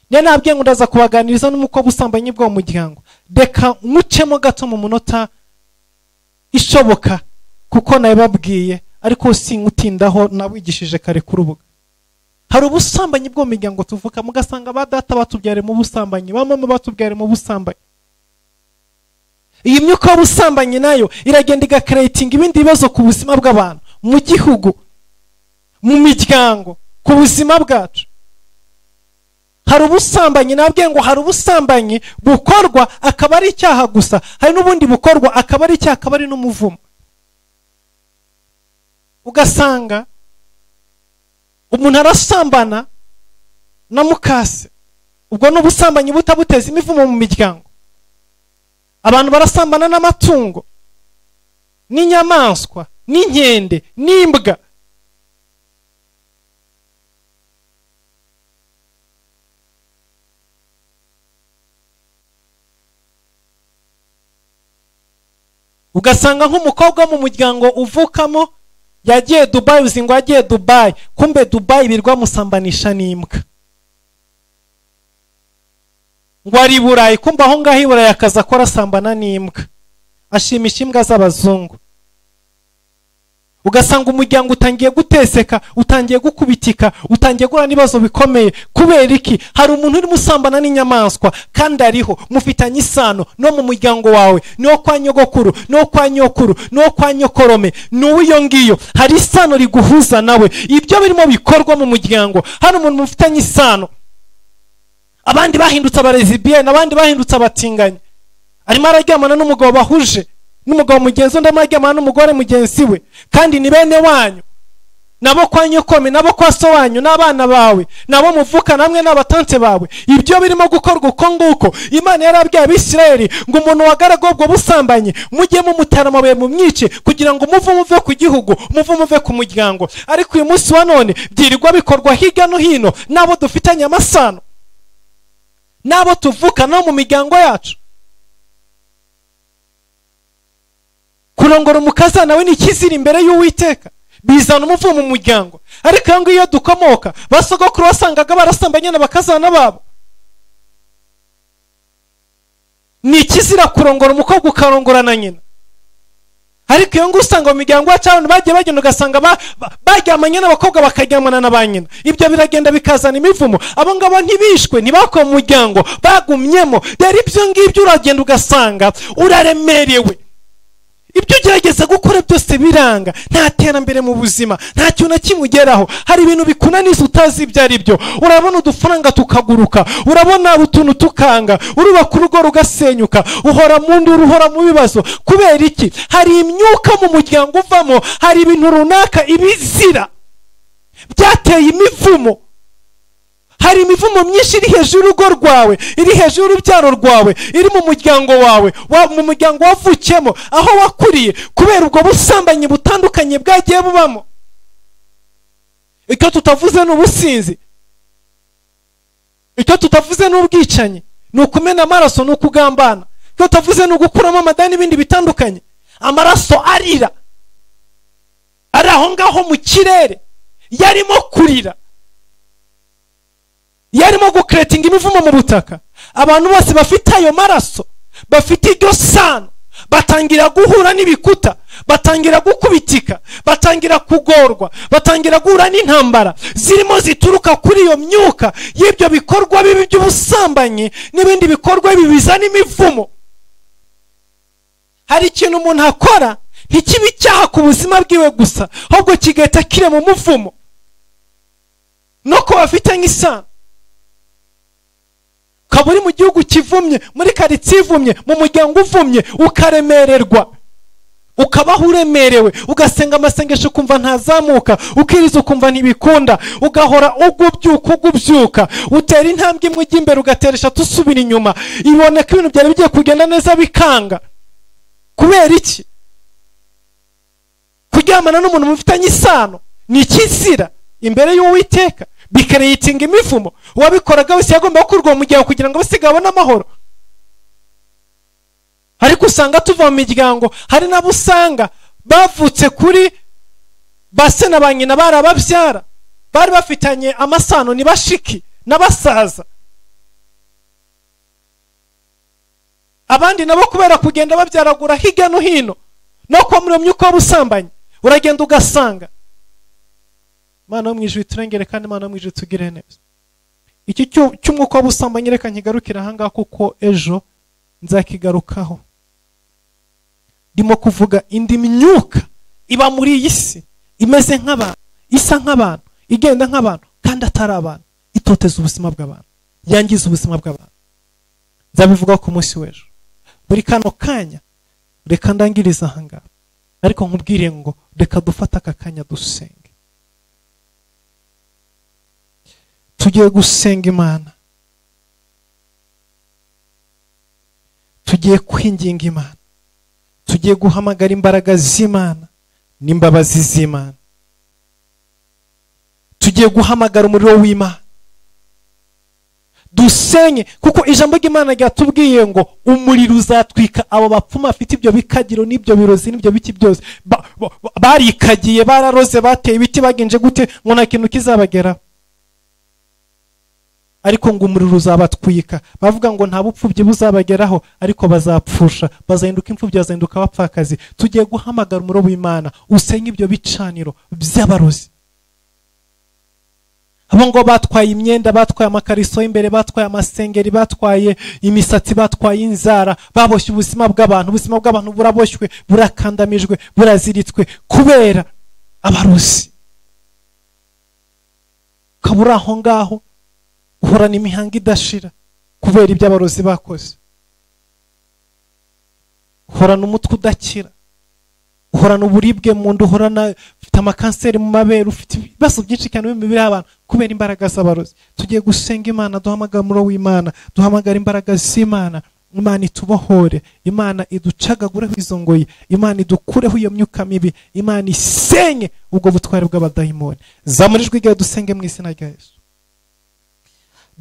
Niyo nabwiye ngo ndaza kubaganiriza n'umukobwa usambanye bwo mu muryango. Reka nkucemo gato mu munota ishoboka, kuko nabibabwiye ariko sinkutindaho, nabigishije kare ku rubuga. Hari ubusambanyi bwo mu miryango tuvuka, mugasanga ba data batubyare mu busambanyi, ba mama batubyare mu busambanyi. Iyi myuka y'ubusambanyi nayo iragenda igacreatinga ibindi bibazo ku buzima bw'abantu, mu gihugu, mu miryango, ku buzima bwacu. Hari ubusambanyi, nabwiye ngo hari ubusambanyi bukorwa akaba ari icyaha gusa, hari n'ubundi bukorwa akaba ari icyaha akaba ari n'umuvumo. Ugasanga umuntu arasambana na mukase, ubwo n'ubusambanyi butabuteza imivumo mu miryango. Abantu barasambana n'amatungo, n'inyamaswa, n'inkende, n'imbwa. Ugasanga nk'umukobwa mu muryango uvukamo yagiye Dubai, uzi ngo yagiye Dubai, kumbe Dubai birwa musambanisha n'imbwa. Ngo ari i Burayi, kumbe aho ngaho i Burayi akaza akora asambana n'imbwa, ashimisha imbwa z'abazungu. Ugasanga umuryango utangiye guteseka, utangiye gukubitika, utangiye guhura n'ibibazo bikomeye. Kubera iki? Hari umuntu urimo usambana n'inyamaswa kandi ariho, mufitanye isano no mu muryango wawe, no kwa nyogokuru, no kwa nyokuru, no kwa nyokorome, n'uwo ngiyo hari isano riguhuza nawe. Ibyo birimo bikorwa mu muryango, hari umuntu mufitanye isano. Abandi bahindutse abarezibiyene, abandi bahindutse abatinganyi. Arimo araryamana n'umugabo bahuje, n'umugabo mugenzi undi araryamana n'umugore mugenzi we, kandi ni bene wanyu, nabo kwa nyokome, nabo kwa so wanyu, n'abana bawe, nabo muvuka namwe n'abatante bawe. Ibyo birimo gukorwa uko nguko. Imana yarabwiye Abisirayeli ngo umuntu wagaragawe ubwo busambanyi mujye mumutera amabuye mumwice, kugira ngo umuvumo uve ku gihugu, umuvumo uve ku muryango. Ariko uyu munsi wa none byirirwa bikorwa hirya no hino n'abo dufitanye amasano, n'abo tuvuka no mu miryango yacu. Kurongora umukazana we ni ikizira imbere y'Uwiteka, bizana umuvumo mu muryango. Ariko iyo ngiyo dukomoka, basogokuru wasangaga barasambanye n'abakazana babo. Ni ikizira kurongora umukobwa ukarongora na nyina. Ariko iyo ngiyo usanga mu miryango yacu abantu bagiye bagenda ugasanga baryamanye n'abakobwa bakaryamana na ba nyina. Ibyo biragenda bikazana imivumo. Abo ngabo ntibishwe, ntibakuwe mu muryango, bagumyemo. Rero ibyo ngibyo uragenda ugasanga uraremerewe. Ibyo ugerageza gukora byose biranga, nta terambere mu buzima, nta kintu na kimwe ugeraho. Hari ibintu bikunaniza utazi ibyo ari byo. Urabona udufaranga tukaguruka, urabona utuntu tukanga, urubaka urugo rugasenyuka, uhora mu nduru, uhora mu bibazo. Kubera iki? Hari imyuka mu muryango uvamo, hari ibintu runaka ibizira byateye imivumo. Hari imivumo myinshi iri hejuru y'urugo rwawe, iri hejuru y'urubyaro rwawe, iri mu muryango wawe, mu muryango wavukiyemo, aho wakuriye, kubera ubwo busambanyi butandukanye bwagiye bubamo. Icyo tutavuze ni ubusinzi, icyo tutavuze ni ubwicanyi, ni ukumena amaraso, ni ukugambana. Icyo tutavuze ni ugukuramo amadani n'ibindi bitandukanye. Amaraso arira, ari aho ngaho mu kirere, yarimo kurira, yarimo gucreatinga imivumo mu butaka. Abantu bose bafite ayo maraso, bafite iryo sano, batangira guhura n'ibikuta, batangira gukubitika, batangira kugorwa, batangira guhura n'intambara zirimo zituruka kuri iyo myuka y'ibyo bikorwa bibi by'ubusambanyi n'ibindi bikorwa bibi bizana imivumo. Hari ikintu umuntu akora ntikibe icyaha ku buzima bwiwe gusa, ahubwo kigahita kirema umuvumo no ko bafite nk'isano. Ukaba uri mu gihugu kivumye, muri karitsiye ivumye, mu muryango uvumye, ukaremererwa, ukabaho uremerewe, ugasenga amasengesho ukumva ntazamuka, ukiriza ukumva ntibikunda, ugahora ugubyuka ugubyuka, utera intambwe imwe ujya imbere ugatera eshatu usubira inyuma, iboneka ibintu byari bigiye kugenda neza bikanga. Kubera iki? Kuryamana n'umuntu mufitanye isano ni ikizira imbere y'Uwiteka, bikareyitinga imivumo. Uwabikoraga wese yagomba gukurwa mu muryango kugira ngo abasigaye babone amahoro. Ariko usanga tuva mu miryango, hari n'abo usanga bavutse kuri base na ba nyina barababyara, bari bafitanye amasano, ni bashiki n'abasaza. Abandi nabo kubera kugenda babyaragura hirya no hino no kwa muri myuka w'ubusambanyi, uragenda ugasanga. Imana yo mu ijuru iturengere kandi Imana yo mu ijuru itugire neza. Iki cy'umwuka w'ubusambanyi reka nkigarukire aha ngaha kuko ejo nzakigarukaho. Ndimo kuvuga indi myuka iba muri iyi si imeze nk'abantu, isa nk'abantu, igenda nk'abantu kandi atari abantu, itoteza ubuzima bw'abantu, yangiza ubuzima bw'abantu. Nzabivuga ku munsi w'ejo. Buri kano kanya reka ndangiriza aha ngaha, ariko nkubwire ngo reka dufate aka kanya dusenge. Tugiye gusenga Imana, tugiye kwinginga Imana, tugiye guhamagara imbaraga z'Imana n'imbabazi z'Imana, tugiye guhamagara umuriro w'Imana dusenye, kuko ijambo ry'Imana ryatubwiye ngo umuriro uzatwika abo bapfumu bafite ibyo bikagiro n'ibyo birozi n'ibyo biki byose. Barikagiye, bararoze, bateye ibiti, bagenje gute ngo nta kintu kizabageraho, ariko ngo umuriro uzabatwika. Bavuga ngo nta bupfubyi buzabageraho, ariko bazapfusha, bazahinduka imfubyi, bazahinduka abapfakazi. Tugiye guhamagara umuriro w'Imana usenye ibyo bicaniro by'abarozi. Abo ngo batwaye imyenda, batwaye amakariso y'imbere, batwaye amasengeri, batwaye imisatsi, batwaye inzara, baboshye ubuzima bw'abantu. Ubuzima bw'abantu buraboshywe, burakandamijwe, buraziritswe kubera abarozi. Ukaba uri aho ngaho uhorana imihango idashira kubera ibyo abarozi bakoze. Uhorana umutwe udakira, uhorana uburibwe mu nda, uhorana ufite amakanseri mu mabere, ufite ibibazo byinshi cyane mu mibiri y'abantu kubera imbaraga z'abarozi. Tugiye gusenga Imana, duhamagara umuriro w'Imana, duhamagara imbaraga z'Imana. Imana itubohore, Imana iducagagureho izo ngoyi, Imana idukureho iyo myuka mibi, Imana isenye ubwo butware bw'abadayimoni. Zamura ijwi ryawe dusenge mu izina rya Yesu.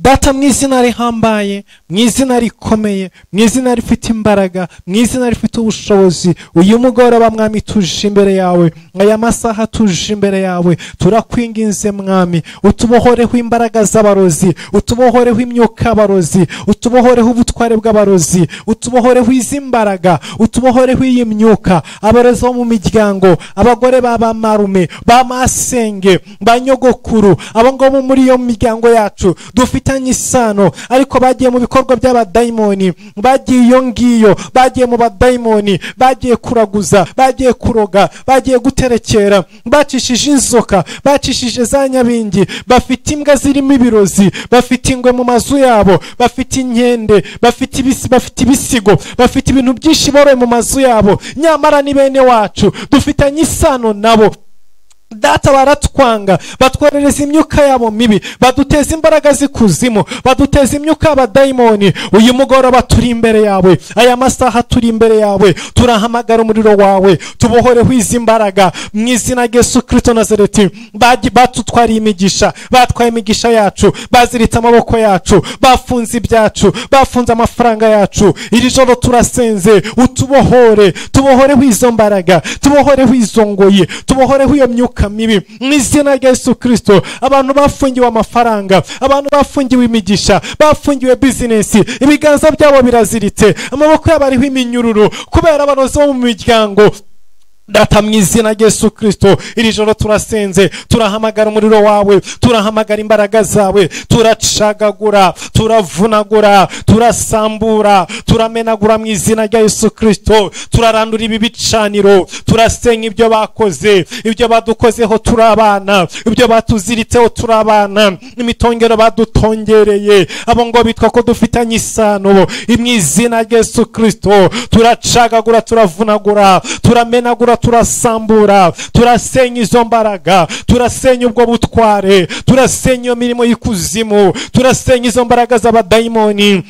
Data, mu izina rihambaye, mu izina rikomeye, mu izina rifite imbaraga, mu izina rifite ubushobozi, uyu mugoroba Mwami tuje imbere yawe, aya masaha tuje imbere yawe, turakwinginze Mwami, utubohoreho imbaraga z'abarozi, utubohoreho imyuka y'abarozi, utubohoreho ubutware bw'abarozi, utubohoreho izi mbaraga, utubohoreho iyi myuka, abarozi bo mu miryango, abagore b'abamarume, ba masenge, ba nyogokuru, abo ngabo muri iyo miryango yacu dufite isano, ariko bagiye mu bikorwa by'abadayimoni, bagiye iyo ngiyo, bagiye mu badayimoni, bagiye kuraguza, bagiye kuroga, bagiye guterekera, bacishije inzoka, bacishije za nyabingi, bafite imbwa zirimo ibirozi, bafite ingwe mu mazu yabo, bafite inkende, bafite ibisi, bafite ibisigo, bafite ibintu byinshi boroye mu mazu yabo, nyamara ni bene wacu dufitanye isano nabo. Data, baratwanga, batwoherereza imyuka yabo mibi, baduteza imbaraga z'ikuzimu, baduteza imyuka y'abadayimoni. Uyu mugoroba turi imbere yawe, aya masaha turi imbere yawe, turahamagara umuriro wawe, tubohoreho izi mbaraga mu izina rya Yesu Kristo Nazareti. Batutwariye imigisha, batwaye imigisha yacu, baziritse amaboko yacu, bafunze ibyacu, bafunze amafaranga yacu. Iri joro turasenze, utubohore, tubohoreho izo mbaraga, tubohoreho izo ngoyi, tubohoreho iyo myuka mibi mu izina rya Yesu Kristo. Abantu bafungiwe amafaranga, abantu bafungiwe imigisha, bafungiwe bizinesi, ibiganza byabo biraziritse, amaboko yabo ariho iminyururu kubera abarozi bo mu miryango. Data, mu izina rya Yesu Kristo, iri joro turasenze, turahamagara umuriro wawe, turahamagara imbaraga zawe, turacagagura, turavunagura, turasambura, turamenagura mu izina rya Yesu Kristo. Turarandura ibi bicaniro, turasenya ibyo bakoze, ibyo badukozeho turabana, ibyo batuziritseho turabana, imitongero badutongereye, abo ngo bitwa ko dufitanye isano. Mu izina rya Yesu Kristo turacagagura, turavunagura, turamenagura, turasambura, turasenya izo mbaraga, turasenya ubwo butware, turasenya iyo mirimo y'ikuzimu, turasenya izo mbaraga z'abadayimoni.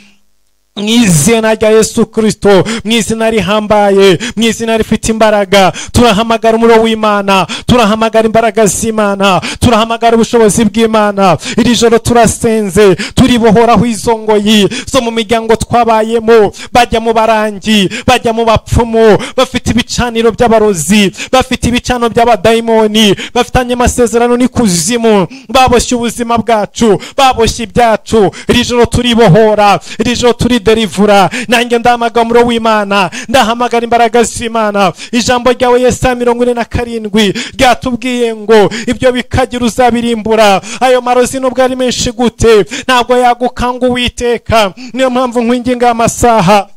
Mu izina rya Yesu Kristo, mu izina rihambaye, mu izina rifite imbaraga, turahamagara umuriro w'Imana, turahamagara imbaraga z'Imana, turahamagara ubushobozi bw'Imana. Iri joro turasenze, turibohoraho izo ngoyi zo mu miryango twabayemo. Bajya mu barangi, bajya mu bapfumu, bafite ibicaniro by'abarozi, bafite ibicaniro by'abadayimoni, bafitanye amasezerano n'ikuzimu, baboshye ubuzima bwacu, baboshye ibyacu. Iri joro turibohora, iri joro turi derivura. Nanjye ndahamagara umuriro w'Imana, ndahamagara imbaraga z'Imana. Ijambo ryawe Yesaya 47 ryatubwiye ngo ibyo bikagira uzabirimbura. Ayo marozi nubwo ari menshi gute, ntabwo yagukanga Uwiteka. Niyo mpamvu nkwinginga amasaha.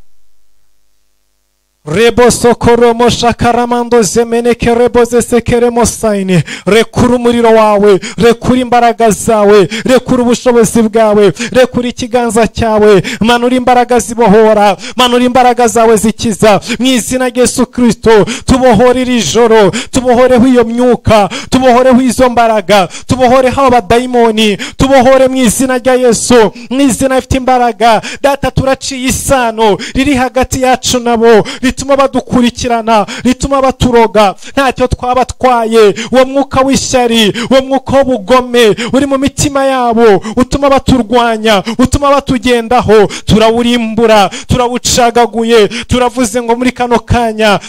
Rebo sokoromo shakaramando zemeneke rebo zesekeremo sayini. Rekura umuriro wawe, rekura imbaraga zawe, rekura ubushobozi bwawe, rekura ikiganza cyawe, manura imbaraga zibohora, manura imbaraga zawe zikiza. Mu izina rya Yesu Kristo tubohore iri joro, tubohoreho iyo myuka, tubohoreho izo mbaraga, tubohoreho abadayimoni, tubohore mu izina rya Yesu, mu izina rifite imbaraga. Data, turaciye isano riri hagati yacu nabo, rituma badukurikirana, rituma baturoga. Ntacyo twabatwaye. Uwo mwuka w'ishyari, uwo mwuka w'ubugome uri mu mitima yabo, utuma baturwanya, utuma batugendaho, turawurimbura, turawucagaguye. Turavuze ngo muri kano kanya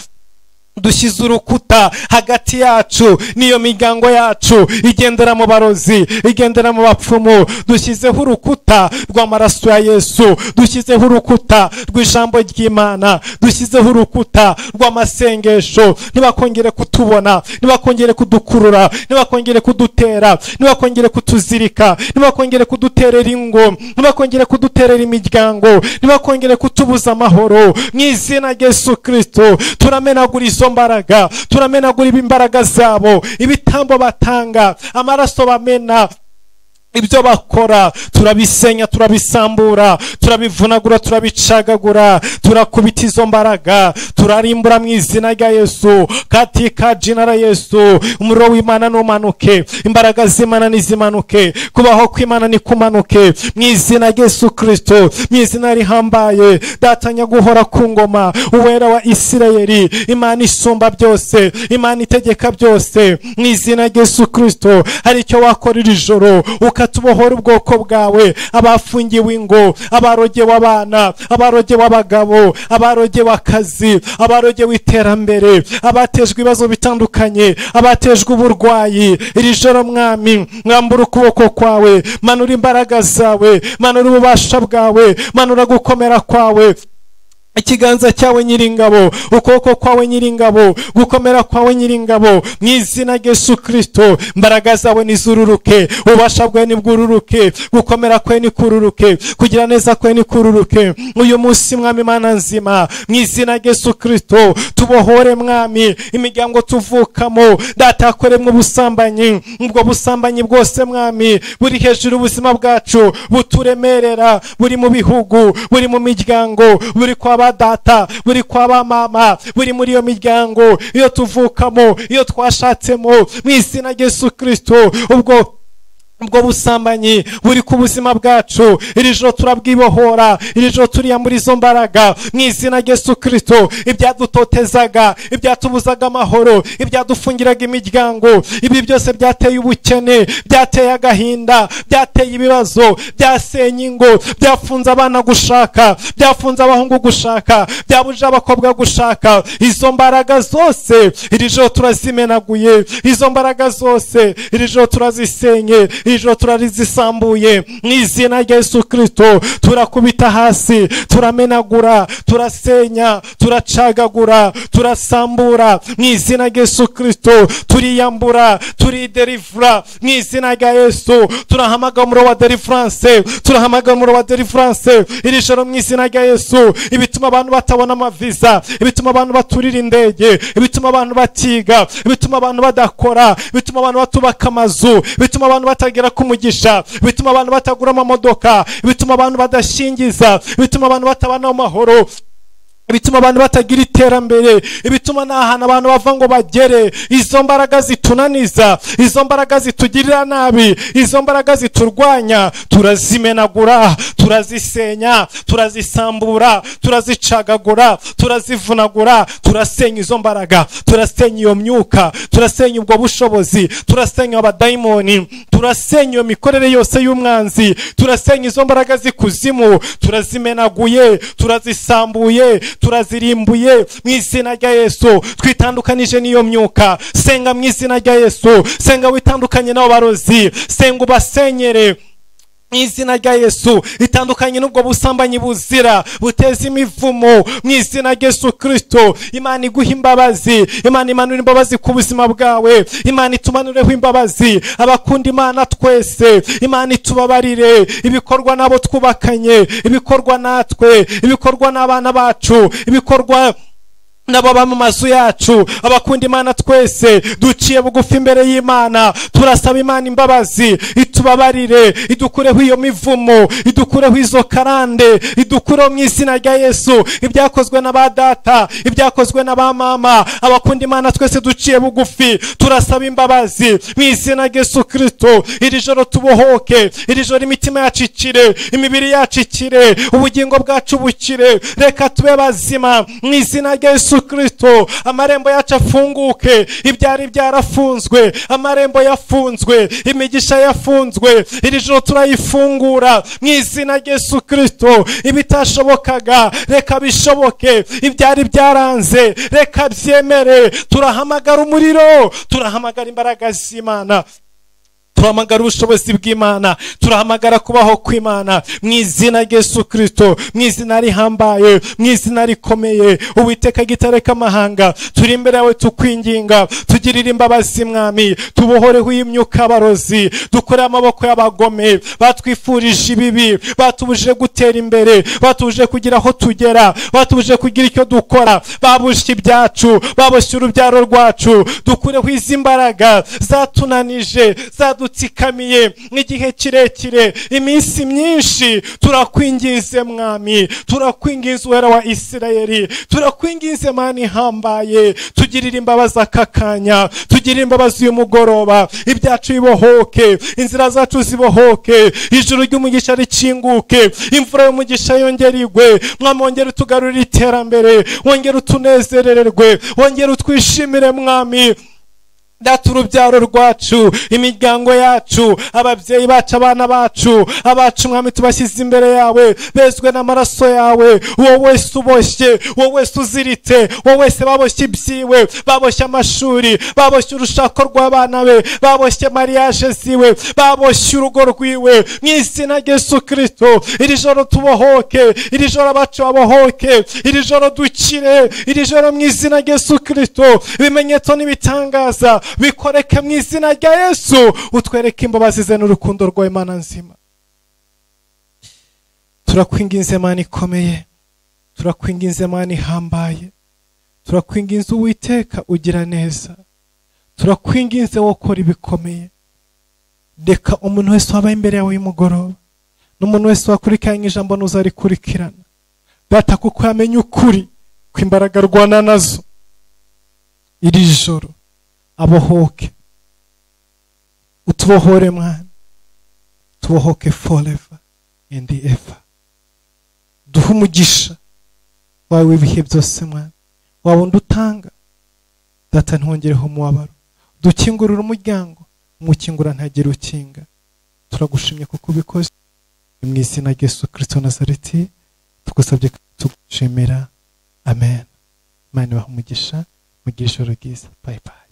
dushyize urukuta hagati yacu n'iyo miryango yacu igendera mu barozi, igendera mu bapfumu. Dushyizeho urukuta rw'amaraso ya Yesu, dushyizeho urukuta rw'ijambo ry'Imana, dushyizeho urukuta rw'amasengesho. Ntibakongere kutubona, ntibakongere kudukurura, ntibakongere kudutera, ntibakongere kutuzirika, ntibakongere kuduterera ingo, ntibakongere kuduterera imiryango, ntibakongere kutubuza amahoro. Mu izina rya Yesu Kristo turamenagura izo mbaraga, turamenagura imbaraga zabo, ibitambo batanga, amaraso bamena, ibyo bakora turabisenya, turabisambura, turabivunagura, turabicagagura, turakubita izo mbaraga, turarimbura mu izina rya Yesu. Katika jina la Yesu, umuriro w'Imana numanuke, imbaraga z'Imana nizimanuke, kubaho kw'Imana nikumanuke mu izina rya Yesu Kristo, mu izina rihambaye. Data nyaguhora ku ngoma, uwera wa Isirayeli, Imana isumba byose, Imana itegeka byose, mu izina rya Yesu Kristo, hari icyo wakora iri joro ukatubohora ubwoko bwawe, abafungiwe ingo, abarogewe abana, abarogewe abagabo, abarogewe akazi, abarogewe iterambere, abatejwe ibibazo bitandukanye, abatejwe uburwayi. Iri joro Mwami, mwambura ukuboko kwawe, manura imbaraga zawe, manura ububasha bwawe, manura gukomera kwawe, ikiganza cyawe nyiringabo, ukuboko kwawe nyiringabo, gukomera kwawe nyiringabo. Mu izina rya Yesu Kristo, imbaraga zawe nizururuke, ububasha bwawe nibwururuke, gukomera kwawe nikururuke, kugira neza kwawe nikururuke. Uyu munsi Mwami Mana nzima, mu izina rya Yesu Kristo, tubohore Mwami imiryango tuvukamo. Data, akoremwe ubusambanyi, ubwo busambanyi bwose Mwami buri hejuru ubuzima bwacu, buturemerera, buri mu bihugu, buri mu miryango, buri kwa data, buri kwa ba mama, buri muri iyo miryango iyo tuvukamo, iyo twashatsemo. Mu izina rya Yesu Kristo, ubwo busambanyi buri ku buzima bwacu, iri joro turabwibohora, iri joro turiyambura izo mbaraga mu izina rya Yesu Kristo. Ibyadutotezaga, ibyatubuzaga amahoro, ibyadufungiraga imiryango, ibi byose byateye ubukene, byateye agahinda, byateye ibibazo, byasenye ingo, byafunze abana gushaka, byafunze abahungu gushaka, byabuje abakobwa gushaka. Izo mbaraga zose iri joro turazimenaguye, izo mbaraga zose iri joro turazisenye, iri joro turarizisambuye mu izina rya Yesu Kristo. Turakubita hasi, turamenagura, turasenya, turacagagura, turasambura mu izina rya Yesu Kristo. Turiyambura, turiderivura mu izina rya Yesu. Turahamagara umuriro wa deliverance, turahamagara umuriro wa deliverance iri joro mu izina rya Yesu. Ibituma abantu batabona amaviza, ibituma abantu baturira indege, ibituma abantu batiga, ibituma abantu badakora, ibituma abantu batubaka amazu, ibituma abantu batagera ku mugisha, bituma abantu batagura amamodoka, bituma abantu badashingiza, bituma abantu batabana mu mahoro. Ibituma abantu batagira iterambere, ibituma nta hantu abantu bava ngo bagere, izo mbaraga zitunaniza, izo mbaraga zitugirira nabi, izo mbaraga ziturwanya, turazimenagura, turazisenya, turazisambura, turazicagagura, turazivunagura, turasenya izo mbaraga, turasenya iyo myuka, turasenya ubwo bushobozi, turasenya abadayimoni, turasenya iyo mikorere yose y'umwanzi, turasenya izo mbaraga z'ikuzimu, turazimenaguye, turazisambuye, turazirimbuye mu izina rya Yesu. Twitandukanije n'iyo myuka. Senga mu izina rya Yesu, senga witandukanye n'abo barozi, senga ubasenyere mu izina rya Yesu. Itandukanye n'ubwo busambanyi buzira buteza imivumo mu izina rya Yesu Kristo. Imana iguha imbabazi, Imana imanura imbabazi ku buzima bwawe, Imana itumanureho imbabazi. Abakunda Imana twese, Imana itubabarire ibikorwa nabo twubakanye, ibikorwa natwe, ibikorwa n'abana bacu, ibikorwa n'ababa mu mazu yacu. Abakunda Imana twese duciye bugufi imbere y'Imana, turasaba Imana imbabazi, itubabarire, idukureho iyo mivumo, idukureho izo karande, idukureho mu izina rya Yesu ibyakozwe na ba data, ibyakozwe na ba mama. Abakunda Imana twese duciye bugufi, turasaba imbabazi mu izina rya Yesu Kristo. Iri joro tubohoke, iri joro imitima yacu ikire, imibiri yacu ikire, ubugingo bwacu bukire. Reka tube bazima mu izina rya Yesu Kristo. Amarembo yacu afunguke, ibyari byarafunzwe, amarembo yafunzwe, imigisha yafunzwe, iri joro turayifungura mu izina rya Yesu Kristo. Ibitashobokaga reka bishoboke, ibyari byaranze reka byemere. Turahamagara umuriro, turahamagara imbaraga z'Imana, turahamagara ubushobozi bw'Imana, turahamagara kubaho kw'Imana mu izina rya Yesu Kristo, mu izina rihambaye, mu izina rikomeye. Uwiteka gitare k'amahanga, turi imbere yawe tukwinginga, tugirire imbabazi mwami, tubohoreho imyuka y'abarozi, dukore amaboko y'abagome batwifurije ibibi, batubujije gutera imbere, batubujije kugira aho tugera, batubujije kugira icyo dukora, babushye ibyacu, baboshye urubyaro rwacu. Dukureho izi mbaraga zatunanije, zadutsikamiye nk'igihe kirekire, iminsi myinshi. Turakwinginze mwami, turakwinginze Uwera wa Isirayeli, turakwinginze Mana ihambaye, tugirire imbabazi aka kanya, tugirire imbabazi uyu mugoroba. Ibyacu bibohoke, inzira zacu zibohoke, ijuru ry'umugisha rikinguke, imvura y'umugisha yongere igwe. Mwami, wongere utugarurire iterambere, wongere utunezererwe, wongere utwishimire mwami. Data, urubyaro rwacu, imiryango yacu, ababyeyi bacu, abana bacu, abacu mwami tubashyize imbere yawe, bezwe n'amaraso yawe. Uwo wese uboshye, uwo wese uziritse, uwo wese baboshye ibyiwe, baboshye amashuri, baboshye urushako rw'abana be, baboshye mariage ziwe, baboshye urugo rwiwe, mu izina rya Yesu Kristo. Iri joro tubohoke, iri joro abacu babohoke, iri joro dukire, iri joro mu izina rya Yesu Kristo ibimenyetso n'ibitangaza bikoreke mu izina rya Yesu. Utwereke imbabazi ze n'urukundo rwawe Mana nzima. Turakwinginze Mana ikomeye, turakwinginze Mana ihambaye, turakwinginze Uwiteka ugira neza, turakwinginze wokora ibikomeye. Reka umuntu wese wabaye imbere yawe y'umugoroba, n'umuntu wese wakurikiranye ijambo n'uzarikurikirana, Data, kuko yamenye ukuri kw'imbaraga arwana nazo, iri joro abohoke. Utubohore mwana, tubohoke forever and ever. Duhe umugisha wawe ibihe byose mwana, wawundi utanga Data, ntwongereho umubabaro. Dukingurira umuryango, umukingura ntagire ukinga. Turagushimye kuko ubikoze, mu izina rya Yesu Kristo Nazareti tugusabye tugushimira, amen. Imana ibahe umugisha, mugire ijoro ryiza. Bye bye.